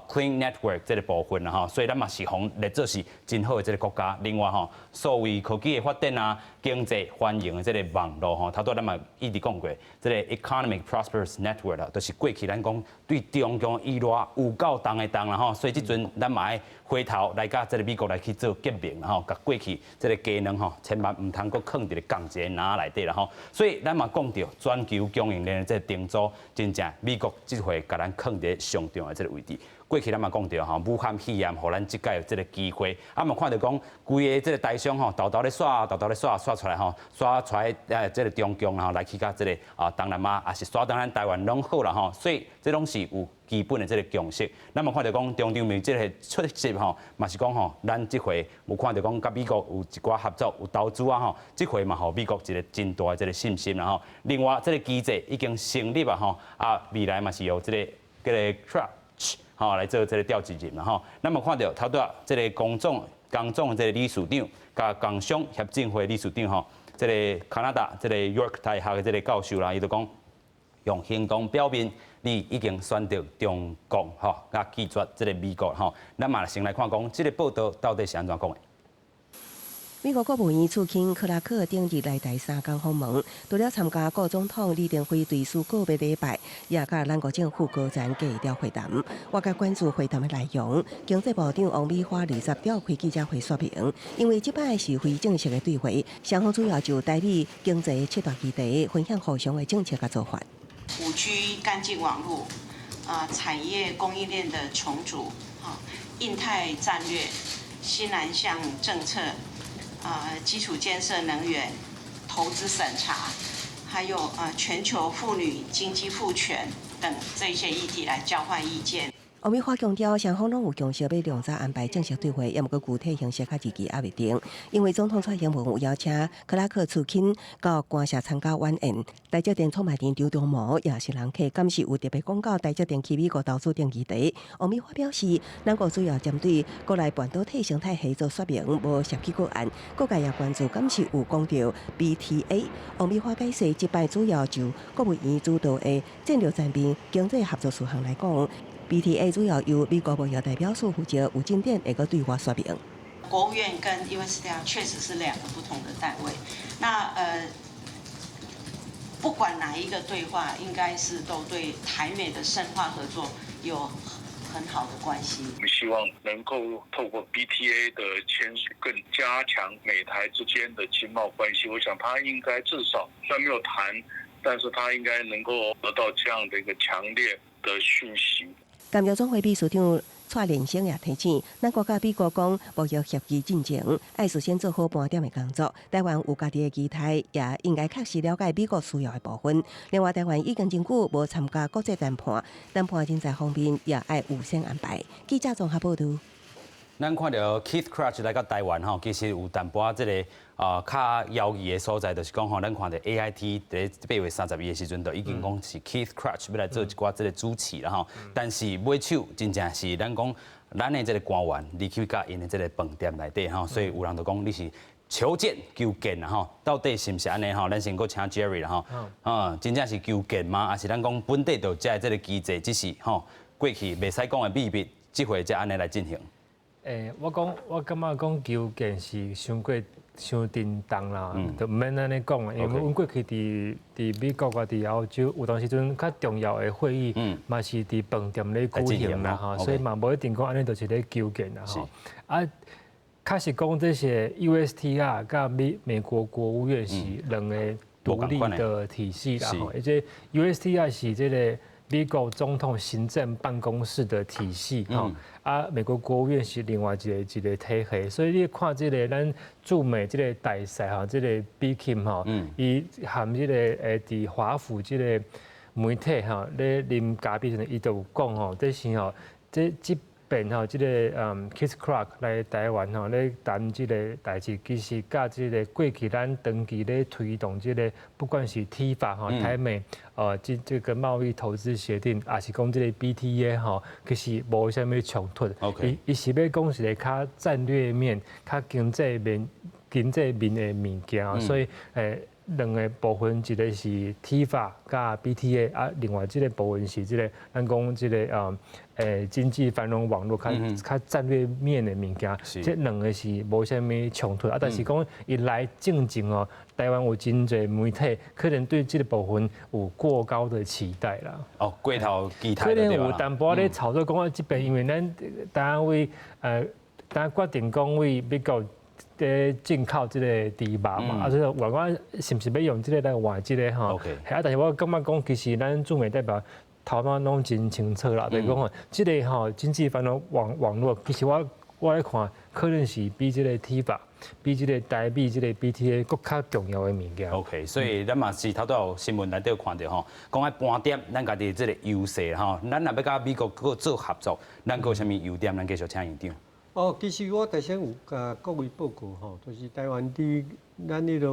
Speaker 1: Clean Network 這個部分啦吼，所以咱嘛是予列做是真好的這個國家。另外吼，數位科技的發展啊，經濟繁榮的這個網路吼，頭拄仔咱嘛一直講過，這個 Economic Prosperous Network 啦，就是過去咱講對中共依賴有夠重的重啦吼，所以這陣咱嘛愛回頭來佮這個美國來去做結盟吼，共過去這個雞卵吼，千萬毋通閣囥佇咧仝一個籃內底啦吼。所以咱嘛講著全球供應鏈的這個重組，真正美國這回共咱囥佇上重要的這個位置。過去咱嘛講著吼，武漢肺炎予咱這擺有這个機會，啊嘛看著講規个這个台商吼，沓沓咧徙，沓沓咧徙，徙出來吼，徙出來這个中共吼來去佮這个啊東南亞，抑是徙轉咱台灣攏好啦吼，所以這攏是有基本的這个共識。咱嘛看著講中長面這个出席吼，嘛是講吼，咱這回有看著講佮美國有一寡合作，有投資啊吼，這回嘛予美國一个真大的這个信心啦吼。另外，這个機制已經成立啊吼，啊未來嘛是由這个這个 Crouch 吼來做這个召集人啦吼。咱嘛看著頭拄仔這个工總這个理事長，佮工商協進會理事長吼，這个加拿大這个 York 大學的這个教授啦，伊就講用行動表明你已經選擇中國吼，佮拒絕這个美國吼。咱嘛先來看講這个報道到底是按怎講的。
Speaker 12: 美國國務院次卿克拉克頂日來台三工訪問，除了參加副總統李登輝追思告別禮拜，也佮咱國政府高層低調會談。外界關注會談的內容，經濟部長王美花20召開記者會說明，因為這擺是非正式的對話，雙方主要就台美經濟七大議題分享互相的政策佮做法。
Speaker 13: 5G 乾淨網路，啊，產業供應鏈的重組，啊，印太戰略、新南向政策。啊，基礎建設、能源、投資審查，還有啊，全球婦女經濟賦權等這些議題來交換意見。
Speaker 12: 王美花強調，雙方攏有共識欲量早安排正式對話，也毋過具體形式佮日期猶未定。因為總統蔡英文有邀請克拉克次卿到官舍參加晚宴，台積電創辦人張忠謀也是人客，敢是有特別講到台積電去美國投資等議題。王美花表示，咱國主要針對國內半導體生態系做說明，無涉及個案。各界也關注，敢是有講著 BTA。王美花解釋，這擺主要就國務院主導的戰略層面經濟合作事項來講。BTA 主要由美國貿易代表處負責，有進展會閣對外說明。
Speaker 13: 國務院跟 USTR 確實是兩個不同的單位。那不管哪一個對話，應該是都對台美的深化合作有很好的關係。
Speaker 8: 我們希望能夠透過 BTA 的簽署，更加強美台之間的經貿關係。我想他應該至少雖然沒有談，但是他應該能夠得到這樣的一個強烈的訊息。
Speaker 12: 工業總會秘書長蔡連生也提醒，咱國佮美國講貿易協議進程，愛事先做好盤點的工作。台灣有家己的期待，也應該確實了解美國需要的部分。另外，台灣已經真久無參加國際談判，談判人才方面也愛預先安排。記者綜合報道。
Speaker 1: 咱看著 Keith Krach 來到台灣吼，其實有淡薄仔這个啊較猶疑的所在，就是講吼，咱看著 AIT 佇8月31的時陣，就已經講是 Keith Krach 欲來做一寡這个主持啦吼。但是尾手真正是咱講咱的這个官員入去佮𪜶的這个飯店內底吼，所以有人就講你是求見求見啦吼，到底是毋是按呢吼？咱先閣請 Jerry 啦吼，啊，真正是求見嗎？抑是咱講本底就有這个機制，只是吼過去袂使講的秘密，這回才按呢來進行。
Speaker 2: 欸，我講，我感覺講求見是傷過傷沉重啦，就毋免按呢講，因為阮過去佇美國啊，佇歐洲有當時陣較重要的會議，嘛是佇飯店咧舉行啦吼，所以嘛無一定講按呢就是咧求見啦吼。啊，確實講這些 USTR 佮美國國務院是兩個獨立的體系啦吼，而且 USTR 是這个美國總統行政辦公室的體系，吼，啊，美國國務院是另外一個體系，所以你看這个咱駐美這个大使吼，這个比金吼，伊含這个佇華府這个媒體吼咧啉咖啡時陣，伊就有講吼，這是吼，這擺吼，這个Keith Krach 來台灣吼咧談這个代誌，其實佮這个過去咱長期咧推動這个，不管是 TIFA 吼台美這個貿易投資協定，抑是講這个 BTA 吼，其實無啥物衝突。伊伊是欲講一个較戰略面、較經濟面的物件，所以兩个部分，一个是 TIFA 佮 BTA 啊，另外這个部分是這个咱講這个經濟繁榮網絡較戰略面的物件，這兩个是無啥物衝突啊。但是講伊來進前哦，台灣有真濟媒體可能對這个部分有過高的期待啦。
Speaker 1: 哦，過頭期待。
Speaker 2: 可能有淡薄仔咧炒作講啊，這邊因為咱台灣為咱決定講為美國咧進口這个豬肉嘛，啊，所以我講是毋是欲用這个來換這个吼？啊，但是我感覺講，其實咱駐美代表頭腦攏真清楚啦。就是講吼，這个吼經濟繁榮網絡，其實我來看，可能是比這個 TIFA，比這个台美這个 BTA 閣較重要的物件。
Speaker 1: OK，所以咱嘛是頭拄有新聞內底有看著吼，講愛盤點咱家己這个優勢吼，咱若欲佮美國閣做合作，咱閣有啥物優點？咱繼續請院長。
Speaker 3: 哦，其實我頭先有共各位報告吼，就是台灣佇咱彼个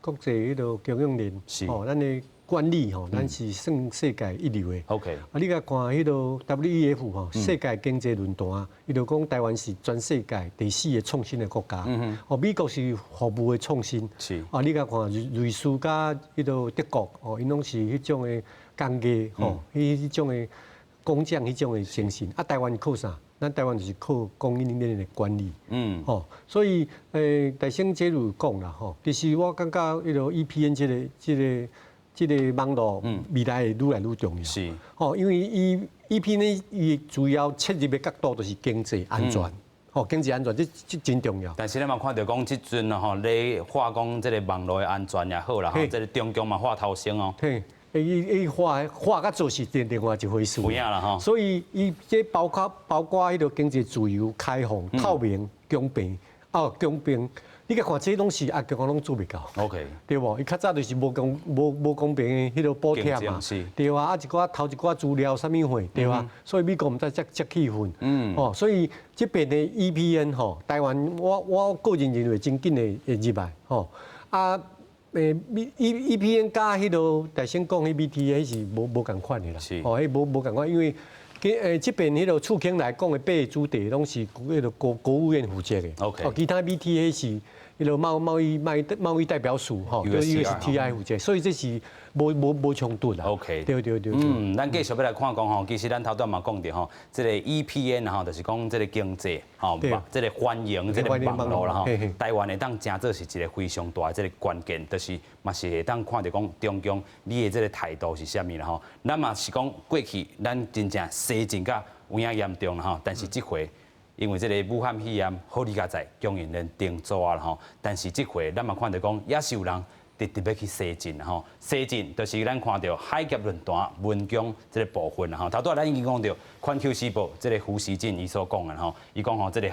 Speaker 3: 國際彼个供應鏈，吼，咱的管理吼，咱是算世界一流的。 啊，你共看彼个 WEF 吼，世界經濟論壇，伊就講台灣是全世界第四个創新的國家。哦，美國是服務的創新。啊，你共看瑞士佮彼个德國，哦，𪜶攏是彼種的工藝，吼，彼種的工匠彼種的精神。啊，台灣靠啥？咱台灣就是靠供應鏈的管理。吼，所以大先這有講啦，吼，其實我感覺彼个 EPN 這个網路未來會愈來愈重要。吼，因為伊 EPN 伊主要切入的角度就是經濟安全。吼，經濟安全這真重要。
Speaker 1: 但是咱嘛看著講，這陣吼咧話講這个網路的安全也好啦，吼，這个中共嘛話頭先哦。
Speaker 3: 嘿，伊話話佮做是另外一回事。
Speaker 1: 有影啦吼。
Speaker 3: 所以伊這包括彼个經濟自由、開放、透明、公平，哦，公平。你共看這攏是啊，中國攏做袂到。 對無？伊較早就是無公平的彼个補貼嘛。對啊，啊一寡偷一寡資料啥物貨，對啊。所以美國毋知遮遮氣憤。哦，所以這邊的 EPN 吼，台灣我個人認為真緊會會入來吼。啊，EPN 佮彼个大先講彼 BTA 是無仝款的啦。哦，彼無仝款，因為這邊彼个次卿來講的八个主題攏是彼个國務院負責的。 哦，其他 BTA 是彼个貿易代表處吼，對 USTR 負責，所以這是無衝突啦。 對對對。
Speaker 1: 嗯，咱繼續欲來看講吼，其實咱頭拄嘛講著吼，這个 EPN 吼，就是講這个經濟吼，這个繁榮這个網路啦吼，台灣會當成做是一个非常大的這个關鍵，就是嘛是會當看著講中共你的這个態度是啥物啦吼。咱嘛是講過去咱真正西進甲有影嚴重啦吼，但是這回因為這个武漢肺炎好佳哉供應鏈停止啦吼，但是這回咱嘛看著講也是有人直直欲去西進吼，西進就是咱看著海峽論壇文攻這个部分啦吼。頭拄仔咱已經講著，環球時報這个胡錫進伊所講的吼，伊講吼這個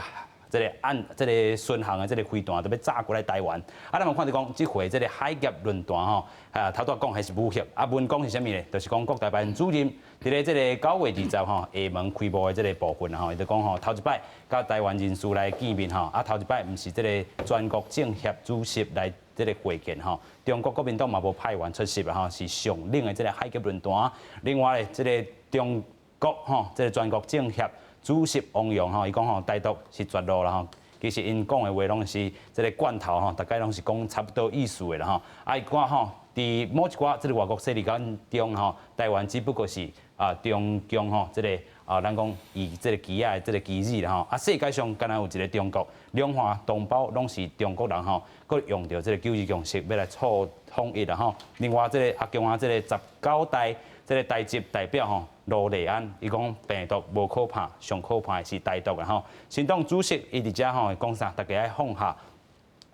Speaker 1: 按這个巡航的這个飛彈都欲炸過來台灣。啊，咱嘛看著講，這回這个海峽論壇吼，啊頭拄仔講彼是武嚇，啊文攻是啥物咧？就是講國台辦主任佇咧這个9月20吼，廈門開幕的這个部分吼，伊就講吼，頭一擺佮台灣人士來見面吼，啊頭一擺毋是這个全國政協主席來這个會見吼，中國國民黨嘛無派員出席吼，是上冷的這个海峽論壇。另外咧，這个中國吼，這个全國政協主席汪洋吼，伊講吼，台獨是絕路啦吼。其實𪜶講的話攏是這个罐頭吼，大概攏是講差不多意思的啦吼。啊，伊講吼，佇某一寡這个外國勢力眼中吼，台灣只不過是啊中共吼這个啊，咱講伊這个棋仔的這个棋子啦吼。啊，世界上敢若有一个中國，兩岸同胞攏是中國人吼，閣用著這个九二共識欲來促統一啦吼。另外，這个阿共啊，這個19大這个台籍代表吼盧麗安，伊講病毒無可怕，上可怕的是台獨啦吼。新黨主席伊佇遮吼講啥？大家愛放下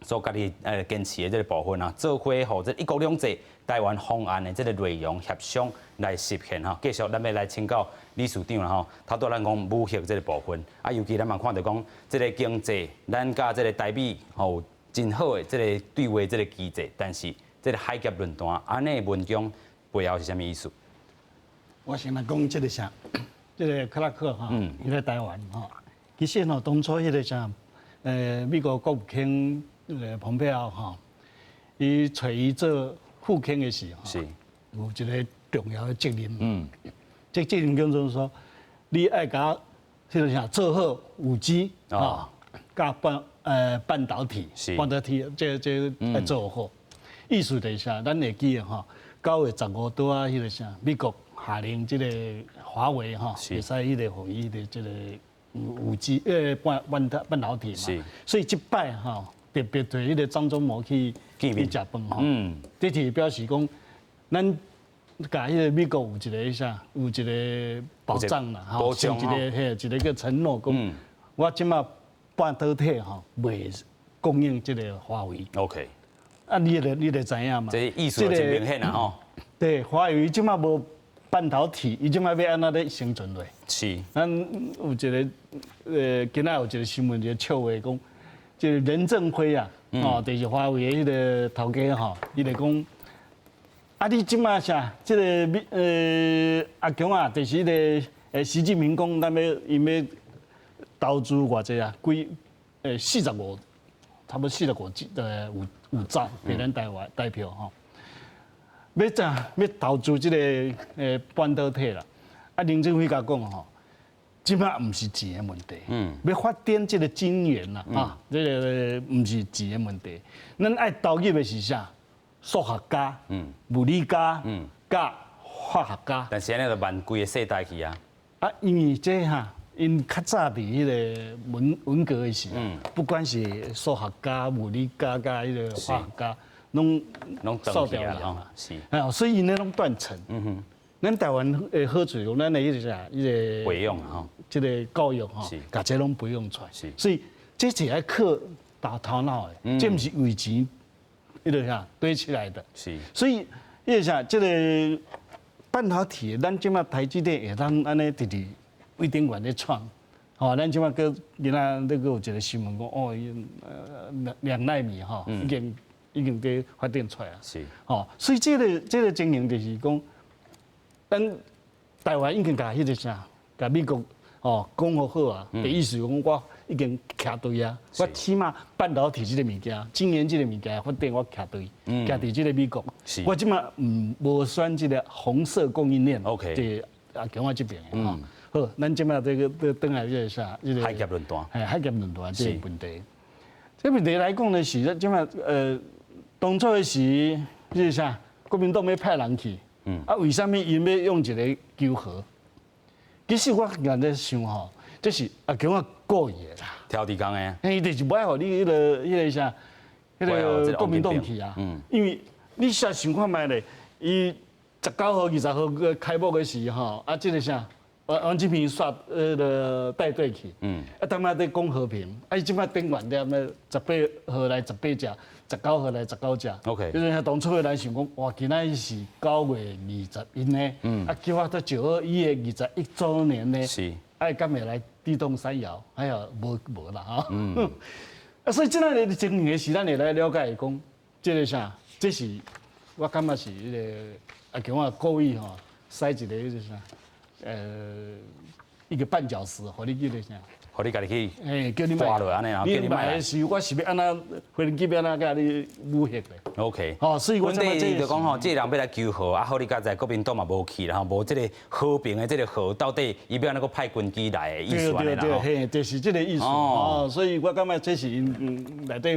Speaker 1: 所家己堅持的這个部分啊，做伙予這一國兩制台灣方案的這个內容協商來實現吼。繼續，咱欲來請教理事長啦吼。頭拄咱講武嚇這个部分，啊，尤其咱嘛看著講這个經濟，咱佮這个台美吼有真好的這个對話這个機制，但是這个海峽論壇按呢文攻背後是啥物意思？
Speaker 4: 我先來講這个啥，這个克拉克哈，伊來台灣吼，其實吼當初彼个啥，美國國務卿蓬佩奧吼，伊揣伊做副卿的時候，有一个重要的責任。這責任叫做說，你愛共彼个啥做好5G 啊，佮半導體，半導體這愛做好。意思就是啥，咱會記得吼，9月15拄仔彼个啥，美國下令這个華為吼，袂使彼个予伊的這个5G 半導體嘛。所以這擺吼特別對彼个張忠謀去食飯吼，這是表示講，咱共彼个美國有一个啥，有一个保障啦，吼，一个嘿，一个叫承諾講，我這馬半導體吼袂供應這个華為。 啊，你就知影嘛？
Speaker 1: 這意思真明顯啦吼。
Speaker 4: 對，華為這馬無。半導體，伊這擺欲按怎咧生存落？咱有一个今仔有一个新聞，一个笑話講，這個任正非啊，哦，就是華為的彼个頭家吼，伊就講，啊，你這擺啥？這个美阿強啊，就是彼个習近平講，咱欲𪜶欲投資偌濟啊？幾45，差不多45兆5兆給咱台灣台票吼。欲怎欲投資這个半導體啦？啊，任正非共講吼，這擺毋是錢的問題，欲發展這个晶圓啦，啊，這个毋是錢的問題，咱愛投入的是啥？數學家、物理家、佮化學家。
Speaker 1: 但是按呢就慢規个世代去啊。
Speaker 4: 啊，因為這哈，𪜶較早佇彼个文革的時，不管是數學家、物理家佮彼个化學家，攏
Speaker 1: 攏
Speaker 4: 掃掉了
Speaker 1: 嘛。是。
Speaker 4: 啊，所以𪜶咧攏斷層。咱台灣的好處，咱的彼個啥，彼個
Speaker 1: 培養吼，
Speaker 4: 這个教育吼，共這攏培養出來。所以這是愛靠大頭腦的，這毋是為錢，彼個啥堆起來的。所以彼個啥，這个半導體，咱這擺台積電會當按呢直直位頂懸咧創，吼，咱這擺閣今仔那個有一個新聞講，哦，2納米吼，已經佇發展出來啊。吼，所以這个情形就是講，咱台灣已經共彼個啥，共美國哦講好好啊，的意思講我已經徛隊啊，我起碼半導體這个物件、晶圓這个物件發展我徛隊，徛佇這个美國。我這擺毋無選這个紅色供應鏈。這阿強仔這邊的吼。好，咱這擺這个轉來這个啥？這个
Speaker 1: 海峽論壇。
Speaker 4: 嘿，海峽論壇這个問題。這個問題來講呢，是這擺當初的時，這個啥？國民黨欲派人去。啊，為啥物𪜶欲用一个求和？其實我按咧想吼，這是阿強仔故意的啦。
Speaker 1: 挑地工的。
Speaker 4: 嘿，就是無愛予你彼个啥，彼个國民黨去啊。因為你試想看覓咧，伊19號、20號開幕的時吼，啊，這个啥，王金平率彼个帶隊去。啊，當仔咧講和平，啊，伊這擺頂懸踮咧18號來18隻，19號來19隻。 就是當初的人想講，哇，今仔是9月21呢，啊，叫我到9·21的21週年呢。啊，敢會來地動山搖？哎呀，無無啦哈。啊，所以這擺个情形的時，咱會來了解講，這个啥？這是我感覺是彼个阿強仔故意吼，塞一个彼个啥？一個絆腳石，予你彼个啥？
Speaker 1: 予你家己去，
Speaker 4: 叫你
Speaker 1: 跛落按呢啊，
Speaker 4: 叫你莫來時，我是欲按怎飛機欲按怎共你武嚇咧
Speaker 1: ？OK，
Speaker 4: 吼，所以我
Speaker 1: 問題就講吼，這个人欲來求和，啊，好你佳哉國民黨嘛無去啦，吼，無這个和平的這个和，到底伊欲按怎閣派軍機來的意思按呢啦？
Speaker 4: 對對對，嘿，就是這个意思。哦，所以我感覺這是𪜶內底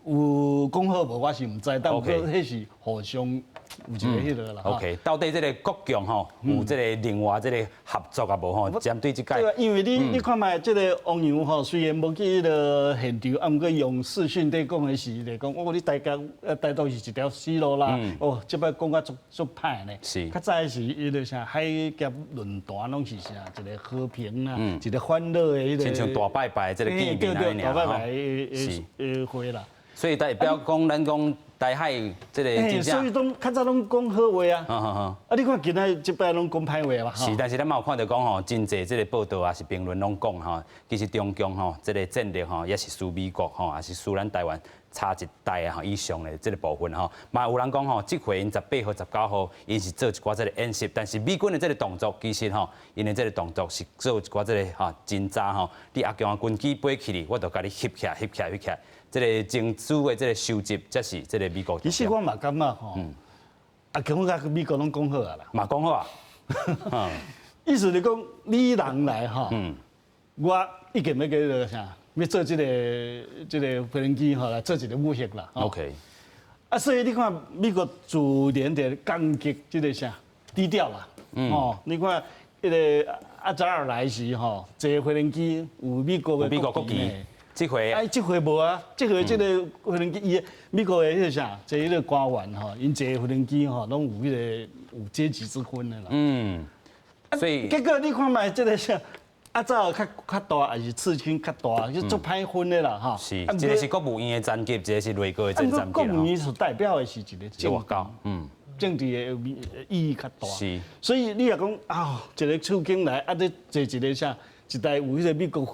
Speaker 4: 有講好無，我是毋知，但毋過彼是互相有一個彼个啦。
Speaker 1: OK，到底這个國共吼有這个另外這个合作啊無吼？針對這屆。
Speaker 4: 對啊，因為你看覓這个汪洋吼，雖然無去彼个現場，啊，毋過用視訊佇講的時，就講哦，你台江台獨是一條死路啦。哦，這擺講甲足足歹呢。較早的是彼个啥海峽論壇攏是啥一个和平啊，一个歡樂的彼个。
Speaker 1: 親像大拜拜這个見面按呢
Speaker 4: 大拜拜的會啦。
Speaker 1: 所以代表講，咱講台海這个真正，
Speaker 4: 所以攏較早攏講好話啊。啊，你看今仔這擺攏講歹話嘛。
Speaker 1: 是，但是咱嘛有看著講吼，真濟這个報道啊，是評論攏講吼，其實中共吼這个戰略吼，也是輸美國吼，也是輸咱台灣差一代啊以上的這个部分吼。嘛有人講吼，這回𪜶18號、19號，𪜶是做一寡這个演習，但是美軍的這个動作，其實吼，𪜶的這个動作是做一寡這个吼偵查吼，你阿強的軍機飛去哩，我就共你翕起來、翕起來、翕起來。這个情資的這个收集，才是這个美國。
Speaker 4: 其實我嘛感覺吼，阿強佮美國攏講好啊啦。
Speaker 1: 嘛講好啊。
Speaker 4: 意思是講，你人來吼，我已經欲叫做啥，欲做這个飛行機吼來做一个武嚇啦。 啊，所以你看美國自然就降級這个啥低調啦。哦，你看彼个阿扎爾來時吼，坐飛行機有美國的
Speaker 1: 國旗。這回，
Speaker 4: 哎，這回無啊，這回這个飛行機，伊美國的彼个啥，坐彼个官員吼，𪜶坐飛行機吼，攏有彼个有階級之分的啦。
Speaker 1: 所以
Speaker 4: 結果你看覓這个啥，阿扎爾較大，抑是刺青較大，就足歹分的啦，吼。
Speaker 1: 是，一个是國務院的層級，一個是內閣的層級。
Speaker 4: 國務院所代表的是一個政黨。政治的意義較大。所以你若講啊，一个處境來，啊，你坐一个啥，一台有彼个美國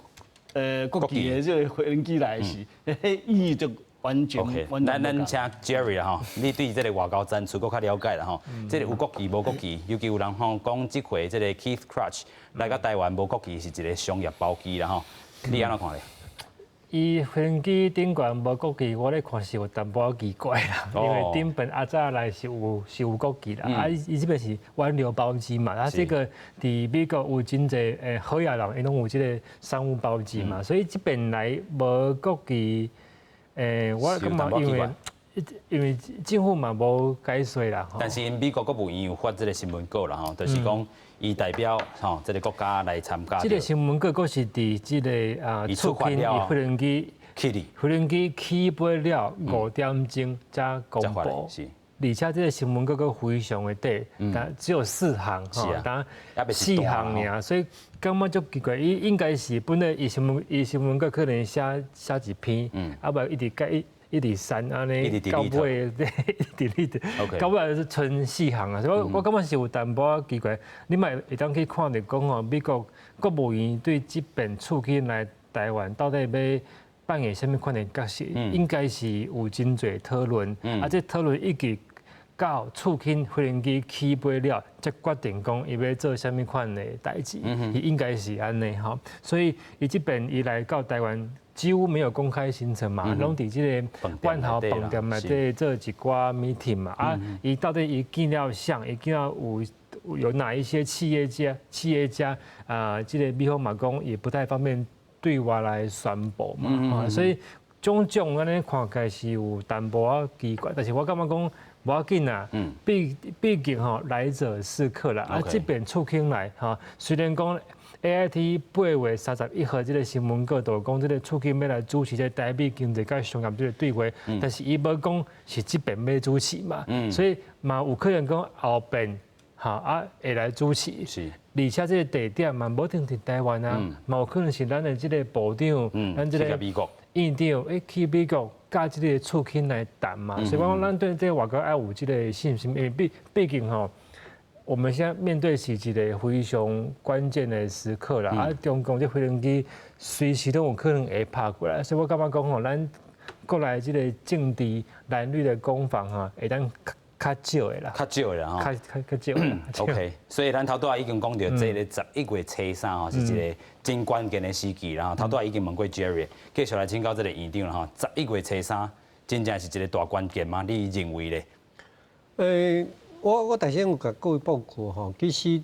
Speaker 4: 國旗的這个飛機來時，彼意義就完全。
Speaker 1: OK，咱請 Jerry 啦吼，你對這个外交戰術閣較了解啦吼。這个有國旗無國旗，尤其有人吼講這回這个 Keith Krach 來到台灣無國旗是一个商業包機啦吼，你按怎看咧？
Speaker 2: 伊飛機頂懸無國旗，我咧看是有淡薄仔奇怪啦。因為頂本阿早來是有國旗啦，啊伊這邊是挽留包機嘛，啊這个佇美國有真濟好野人，伊攏有這个商務包機嘛，所以這邊來無國旗，我感覺因為政府嘛無解說啦。
Speaker 1: 但是𪜶美國國務院有發這个新聞稿啦吼，就是講伊代表吼這个國家來參加。
Speaker 2: 這个新聞稿閣是佇這个啊，
Speaker 1: 出發了，
Speaker 2: 飛行機
Speaker 1: 起
Speaker 2: 飛行機起飛了5點鐘才公布。而且這个新聞稿閣非常的短，但只有四行吼，但四行爾，所以感覺足奇怪。伊應該是本來伊新聞稿可能寫一篇，啊無一直改。一直刪按呢，到尾一直到尾是賰四行啊！所以我感覺是有淡薄仔奇怪。你嘛會當去看著講吼，美國國務院對這邊處境來台灣到底欲扮演啥物款的角色？應該是有真濟討論，啊，這討論一直到處境飛行機起飛了，才決定講伊欲做啥物款的代誌。伊應該是按呢吼，所以伊這邊伊來到台灣，幾乎沒有公開行程嘛，攏佇這个萬豪飯店內底做一寡 meeting 嘛。啊，伊到底伊見了誰？伊見了有哪一些企業家？企業家啊，這个美方嘛講也不太方便對外來宣布嘛。所以種種按呢看起來是有淡薄仔奇怪，但是我感覺講無要緊啦，畢竟吼來者是客啦。啊，這邊出境來吼，雖然講 AIT 8月31號這个新聞稿就講這个處境欲來主持這个台美經濟佮商業這个對話，但是伊無講是這邊欲主持嘛，所以嘛有可能講後邊吼啊會來主持，而且這个地點嘛無一定佇台灣啊，嘛有可能是咱的這个部長，咱這个院長會去美國佮這个處境來談嘛，所以講咱對這个外交愛有這个信心，因為畢竟吼，我們現在面對是一个非常關鍵的時刻啦，啊，中共這飛行機隨時都有可能會拍過來，所以我感覺講吼，咱國內這个政治藍綠的攻防吼，會當較少的啦，
Speaker 1: 較少的啦吼，
Speaker 2: 較少的。
Speaker 1: OK，所以咱頭拄仔已經講著這个11月初3吼，是一个真關鍵的時期啦。頭拄仔已經問過 Jerry，繼續來請教這个院長啦吼，十一月初三真正是一个大關鍵嗎？你認為咧？
Speaker 3: 我頭先有共各位報告吼，其實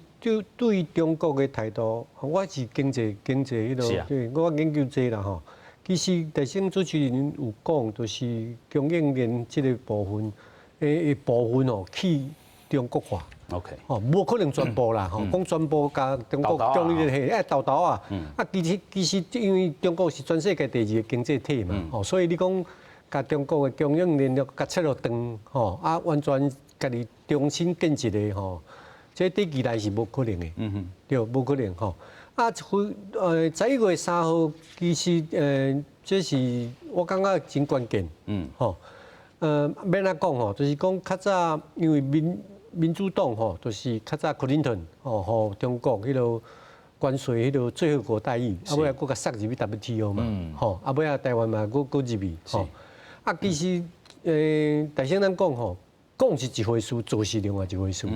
Speaker 3: 對中國的態度，我是經濟彼落，對，我研究這啦吼。其實頭先主持人有講，就是供應鏈這个部分，部分哦去中國化。 吼，無可能全部啦，吼，講全部共中國供應鏈嘿，愛沓沓啊。啊，其實因為中國是全世界第二个經濟體嘛，吼，所以你講共中國的供應鏈共切落斷，吼，啊，完全家己重新建一个吼，這短期內是無可能的，對，無可能吼。啊，11月3號，其實這是我感覺真關鍵，吼，欲按怎講吼，就是講較早因為民主黨吼，就是較早克林頓吼，予中國彼落關稅彼落最惠國待遇，啊尾仔閣共殺入去 WTO 嘛，吼，啊尾仔台灣嘛閣入去，吼，啊其實頭先咱講吼，講是一回事，做是另外一回事啦。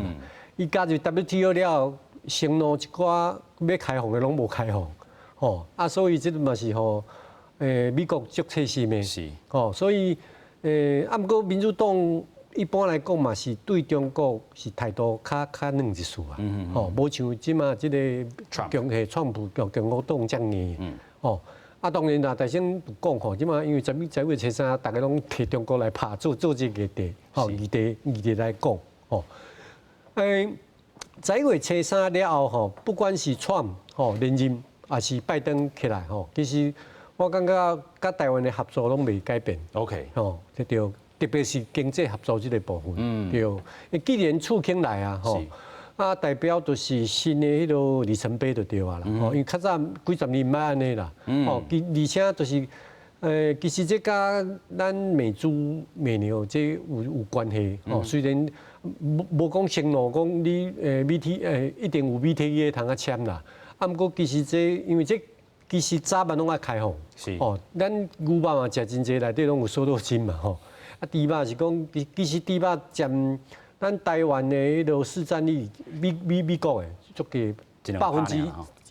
Speaker 3: 伊加入 WTO 了後，承諾一寡欲開放的攏無開放，吼，啊所以這個嘛是予美國足細心的，吼，所以啊毋過民主黨一般來講嘛是對中國是態度較軟一絲啊，吼，無像這馬這个共嘿川普共和黨遮硬，吼，啊當然啦，頭先有講吼，這馬因為11月初3，逐家攏提中國來拍做這個議題，吼，議題來講，吼，11月初3了後吼，不管是川吼連任，抑是拜登起來吼，其實我感覺佮台灣的合作攏袂改變。 吼，對對，特別是經濟合作這个部分，對。既然處境來啊，吼，啊代表就是新的彼个里程碑就對啊啦，吼，因為較早幾十年毋捌按呢啦，吼，而且就是其實這佮咱美豬美牛這有關係哦。雖然無講承諾講你BT 一定有 BTA 通啊簽啦，啊，毋過其實這因為這其實早晚攏愛開放，哦，咱牛肉嘛食真濟，內底攏有瘦肉精嘛吼。啊，豬肉是講其實豬肉佔咱台灣的彼個市佔率，美國的足低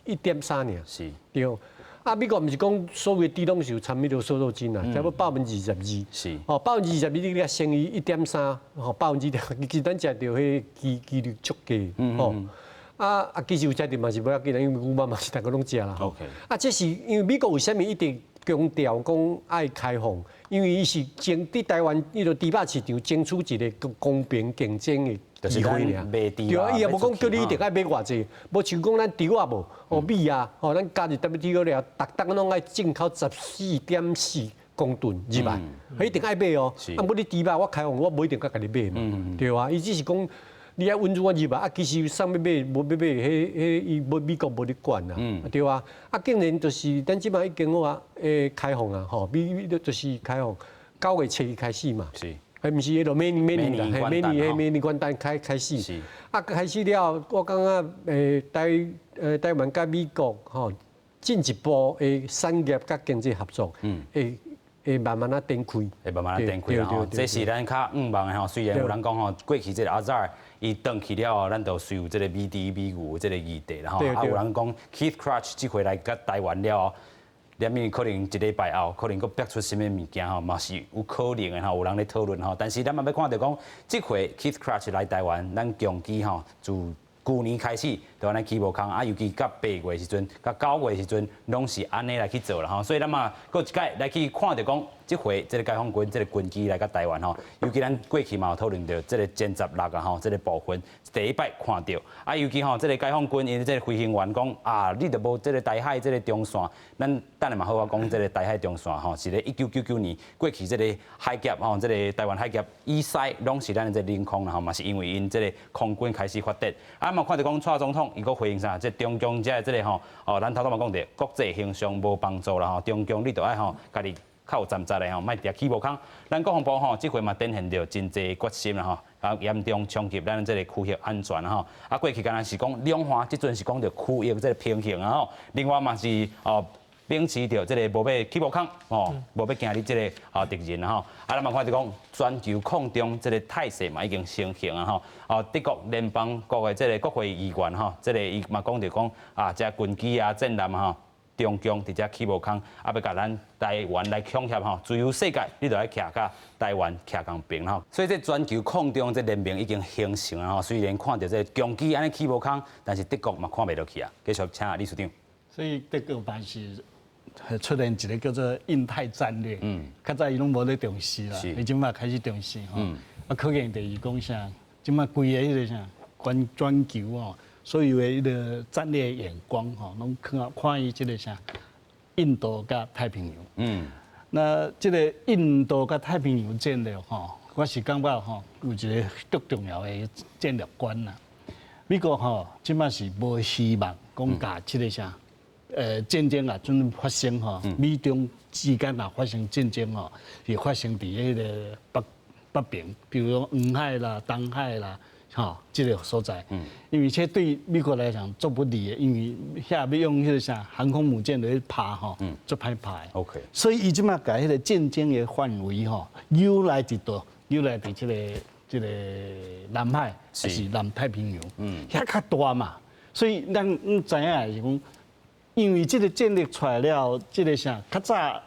Speaker 3: 1.3%爾，對。啊，美國毋是講所有的豬攏是有摻彼個瘦肉精啊，差不多22%。哦，22%你共乘以1.3，吼，百分之點，其實咱食著彼个機率足低，吼。啊，其實有食著嘛是無要緊，因為牛肉嘛是逐个攏食啦。啊，這是因為美國為啥物一直強調講愛開放？因為伊是爭佇台灣彼個豬肉市場爭取一個公平競爭的機會爾。對啊，伊也無講叫你一定愛買偌濟，無像講咱豬啊無，哦米啊，吼咱加入 WTO 了，逐冬攏愛進口14.4公噸入來，彼一定愛買哦。啊，無你豬肉我開放，我無一定閣共你買嘛，對啊，伊只是講你愛允准我入來，啊，其實啥物買無欲買，彼伊無美國無咧管啊，對啊。啊，竟然就是咱這擺已經話開放啊，吼，美就是開放，9月7日開始嘛。彼毋是彼個明年啦，嘿，明年彼明年元旦開始。啊，開始了，我感覺台灣佮美國吼進一步的產業佮經濟合作，會慢慢仔展開。
Speaker 1: 會慢慢仔展開啦吼。這是咱較向望的吼。雖然有人講吼，過去這個阿扎爾伊轉去了後，咱就隨有這個美豬美牛這個議題啦吼。啊，有人講 Keith Krach 這回來佮台灣了後，連面可能一禮拜後，可能閣逼出啥物物件吼，嘛是有可能的吼。有人咧討論吼，但是咱嘛欲看著講，這回 Keith Krach 來台灣，咱共機吼自舊年開始就按呢起無空啊，尤其到8月時陣，到9月時陣，攏是按呢來去做啦吼。所以咱嘛，閣一擺來去看著講，這回這個解放軍這個軍機來到台灣吼，尤其咱過去嘛有討論著這個殲十六啊吼，這個部分第一擺看著啊，尤其吼這個解放軍𪜶這個飛行員講啊，你著無這個台海這個中線，咱等下嘛好好講這個台海中線吼，是咧1999年過去這個海峽吼，這個台灣海峽以西攏是咱的這個領空啦吼，嘛是因為𪜶這個空軍開始發展。啊嘛看著講蔡總統伊閣回應啥？這中共這這個吼，哦，咱頭拄嘛講著國際形象無幫助啦吼，中共你著愛吼家己較有站在的吼，莫定起無空。咱國防部吼，這回嘛展現著真濟決心啦吼，啊嚴重衝擊咱這個區域安全吼。啊過去敢若是講兩岸，這陣是講著區域這個平衡啊吼。另外嘛是哦，秉持著這個無欲起無空吼，無欲驚你這個啊敵人吼。啊，咱嘛看著講全球抗中這個態勢嘛已經成型啊吼。哦，德國聯邦國的這個國會議員吼，這個伊嘛講著講啊，這軍機啊戰艦吼。中共佇遮起無空，啊欲共咱台灣來恐嚇吼，自由世界你著愛徛佮台灣徛仝爿吼。所以這全球抗中這聯盟已經形成啊吼。雖然看著這共機按呢起無空，但是德國嘛看袂落去啊。繼續請理事長。
Speaker 4: 所以德國嘛是出現一個叫做印太戰略，較早伊攏無咧重視啦，伊這擺開始重視吼。啊，可見就是講啥，這擺規个彼個啥，關全球哦。所有的彼個戰略眼光吼，攏看看伊這個啥，印度佮太平洋。那這個印度佮太平洋戰略吼，我是感覺吼，有一個足重要的戰略觀啦。美國吼，這擺是無希望講共這個啥，戰爭啊，準發生吼，美中之間若發生戰爭吼，是發生佇彼個北邊，比如講黃海啦、東海啦。吼，這個所在，因為這對美國來講足不利的，因為遐欲用彼個啥航空母艦來拍吼，足歹拍的。 所以伊這擺共彼個戰爭的範圍吼，由來佇佗，由來佇這個南海，還是南太平洋，遐較大嘛。所以咱知影是講，因為這個戰略出來了，這個啥較早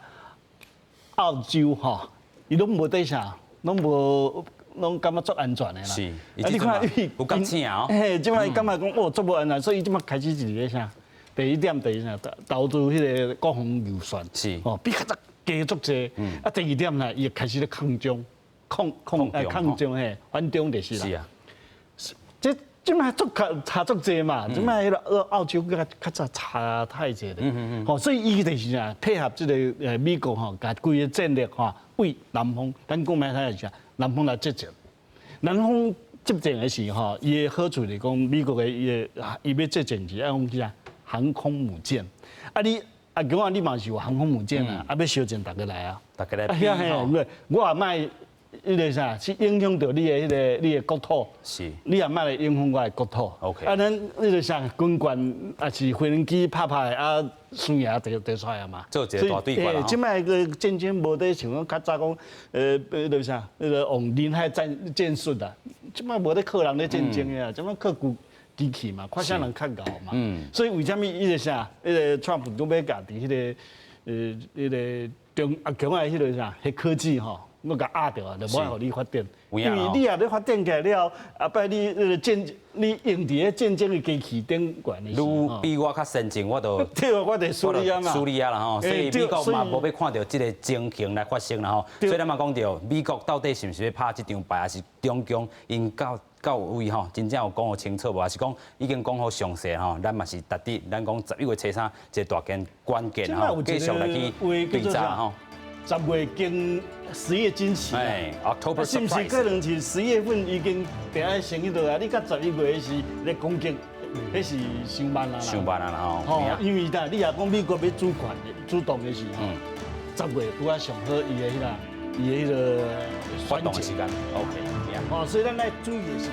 Speaker 4: 澳洲吼，伊攏無佇啥，攏無。攏感覺足安全的啦。
Speaker 1: 啊，你看伊有覺醒哦。
Speaker 4: 嘿，這擺感覺講哦，足無安全，所以這擺開始一個啥？第一點就是啥？投資彼個國防預算。哦，比較早加足濟。啊，第二點呢，伊開始咧抗中，抗中嘿，反中就是啦。這這擺足較差足濟嘛，這擺彼個澳洲較較早差太濟咧。吼，所以伊就是啥？配合這個美國吼，共規个戰略吼，為南方，咱講歹聽是啥？南方來接戰，南方接戰的時候，伊的好處是講美國的伊的伊欲接戰是愛用啥航空母艦，啊你啊，共啊，你嘛是有航空母艦啊，啊，欲相戰逐家來啊，
Speaker 1: 逐家來比
Speaker 4: 吼。我也莫彼个啥，去影響著你的彼个你的國土。你也莫來影響我的國土。 啊，咱彼个啥軍艦抑是飛行機拍拍啊，輸贏就出來啊嘛。
Speaker 1: 做一个大對決。
Speaker 4: 這擺个戰爭無咧像講較早講，彼个啥，彼个用人海戰戰術啊，這擺無咧靠人咧戰爭的啊，這擺靠機器嘛，看啥人較𠢕嘛。所以為啥物彼个啥，彼个川普都欲共佇彼个，彼个中啊強的彼個啥，彼科技吼，攏共壓著啊，就無愛予你發展。因為你若咧發展起來了，後擺你彼个戰，你用佇咧戰爭的機器頂懸的時，
Speaker 1: 愈比我較先進，我就
Speaker 4: 對，我就輸你啊嘛。
Speaker 1: 輸你啊啦吼，所以美國嘛無欲看著這个情形來發生啦吼。所以咱嘛講著，美國到底是毋是欲拍這場牌，抑是中共𪜶到到位吼，真正有講予清楚無？抑是講已經講好詳細吼？咱嘛是值得，咱講11月初3這個大件關鍵吼，繼續來去對查吼。
Speaker 4: 十月驚十月驚喜啊！是毋是可能是10月份已經定愛先彼落啊？你到十一月時咧攻擊，彼是傷慢啊！
Speaker 1: 傷慢啊啦吼！
Speaker 4: 因為啦，你若講美國欲主權的主動的時候，十月拄仔上好伊的彼个伊的彼个
Speaker 1: 發動的時間。OK，
Speaker 4: 哦，所以咱愛注意的是。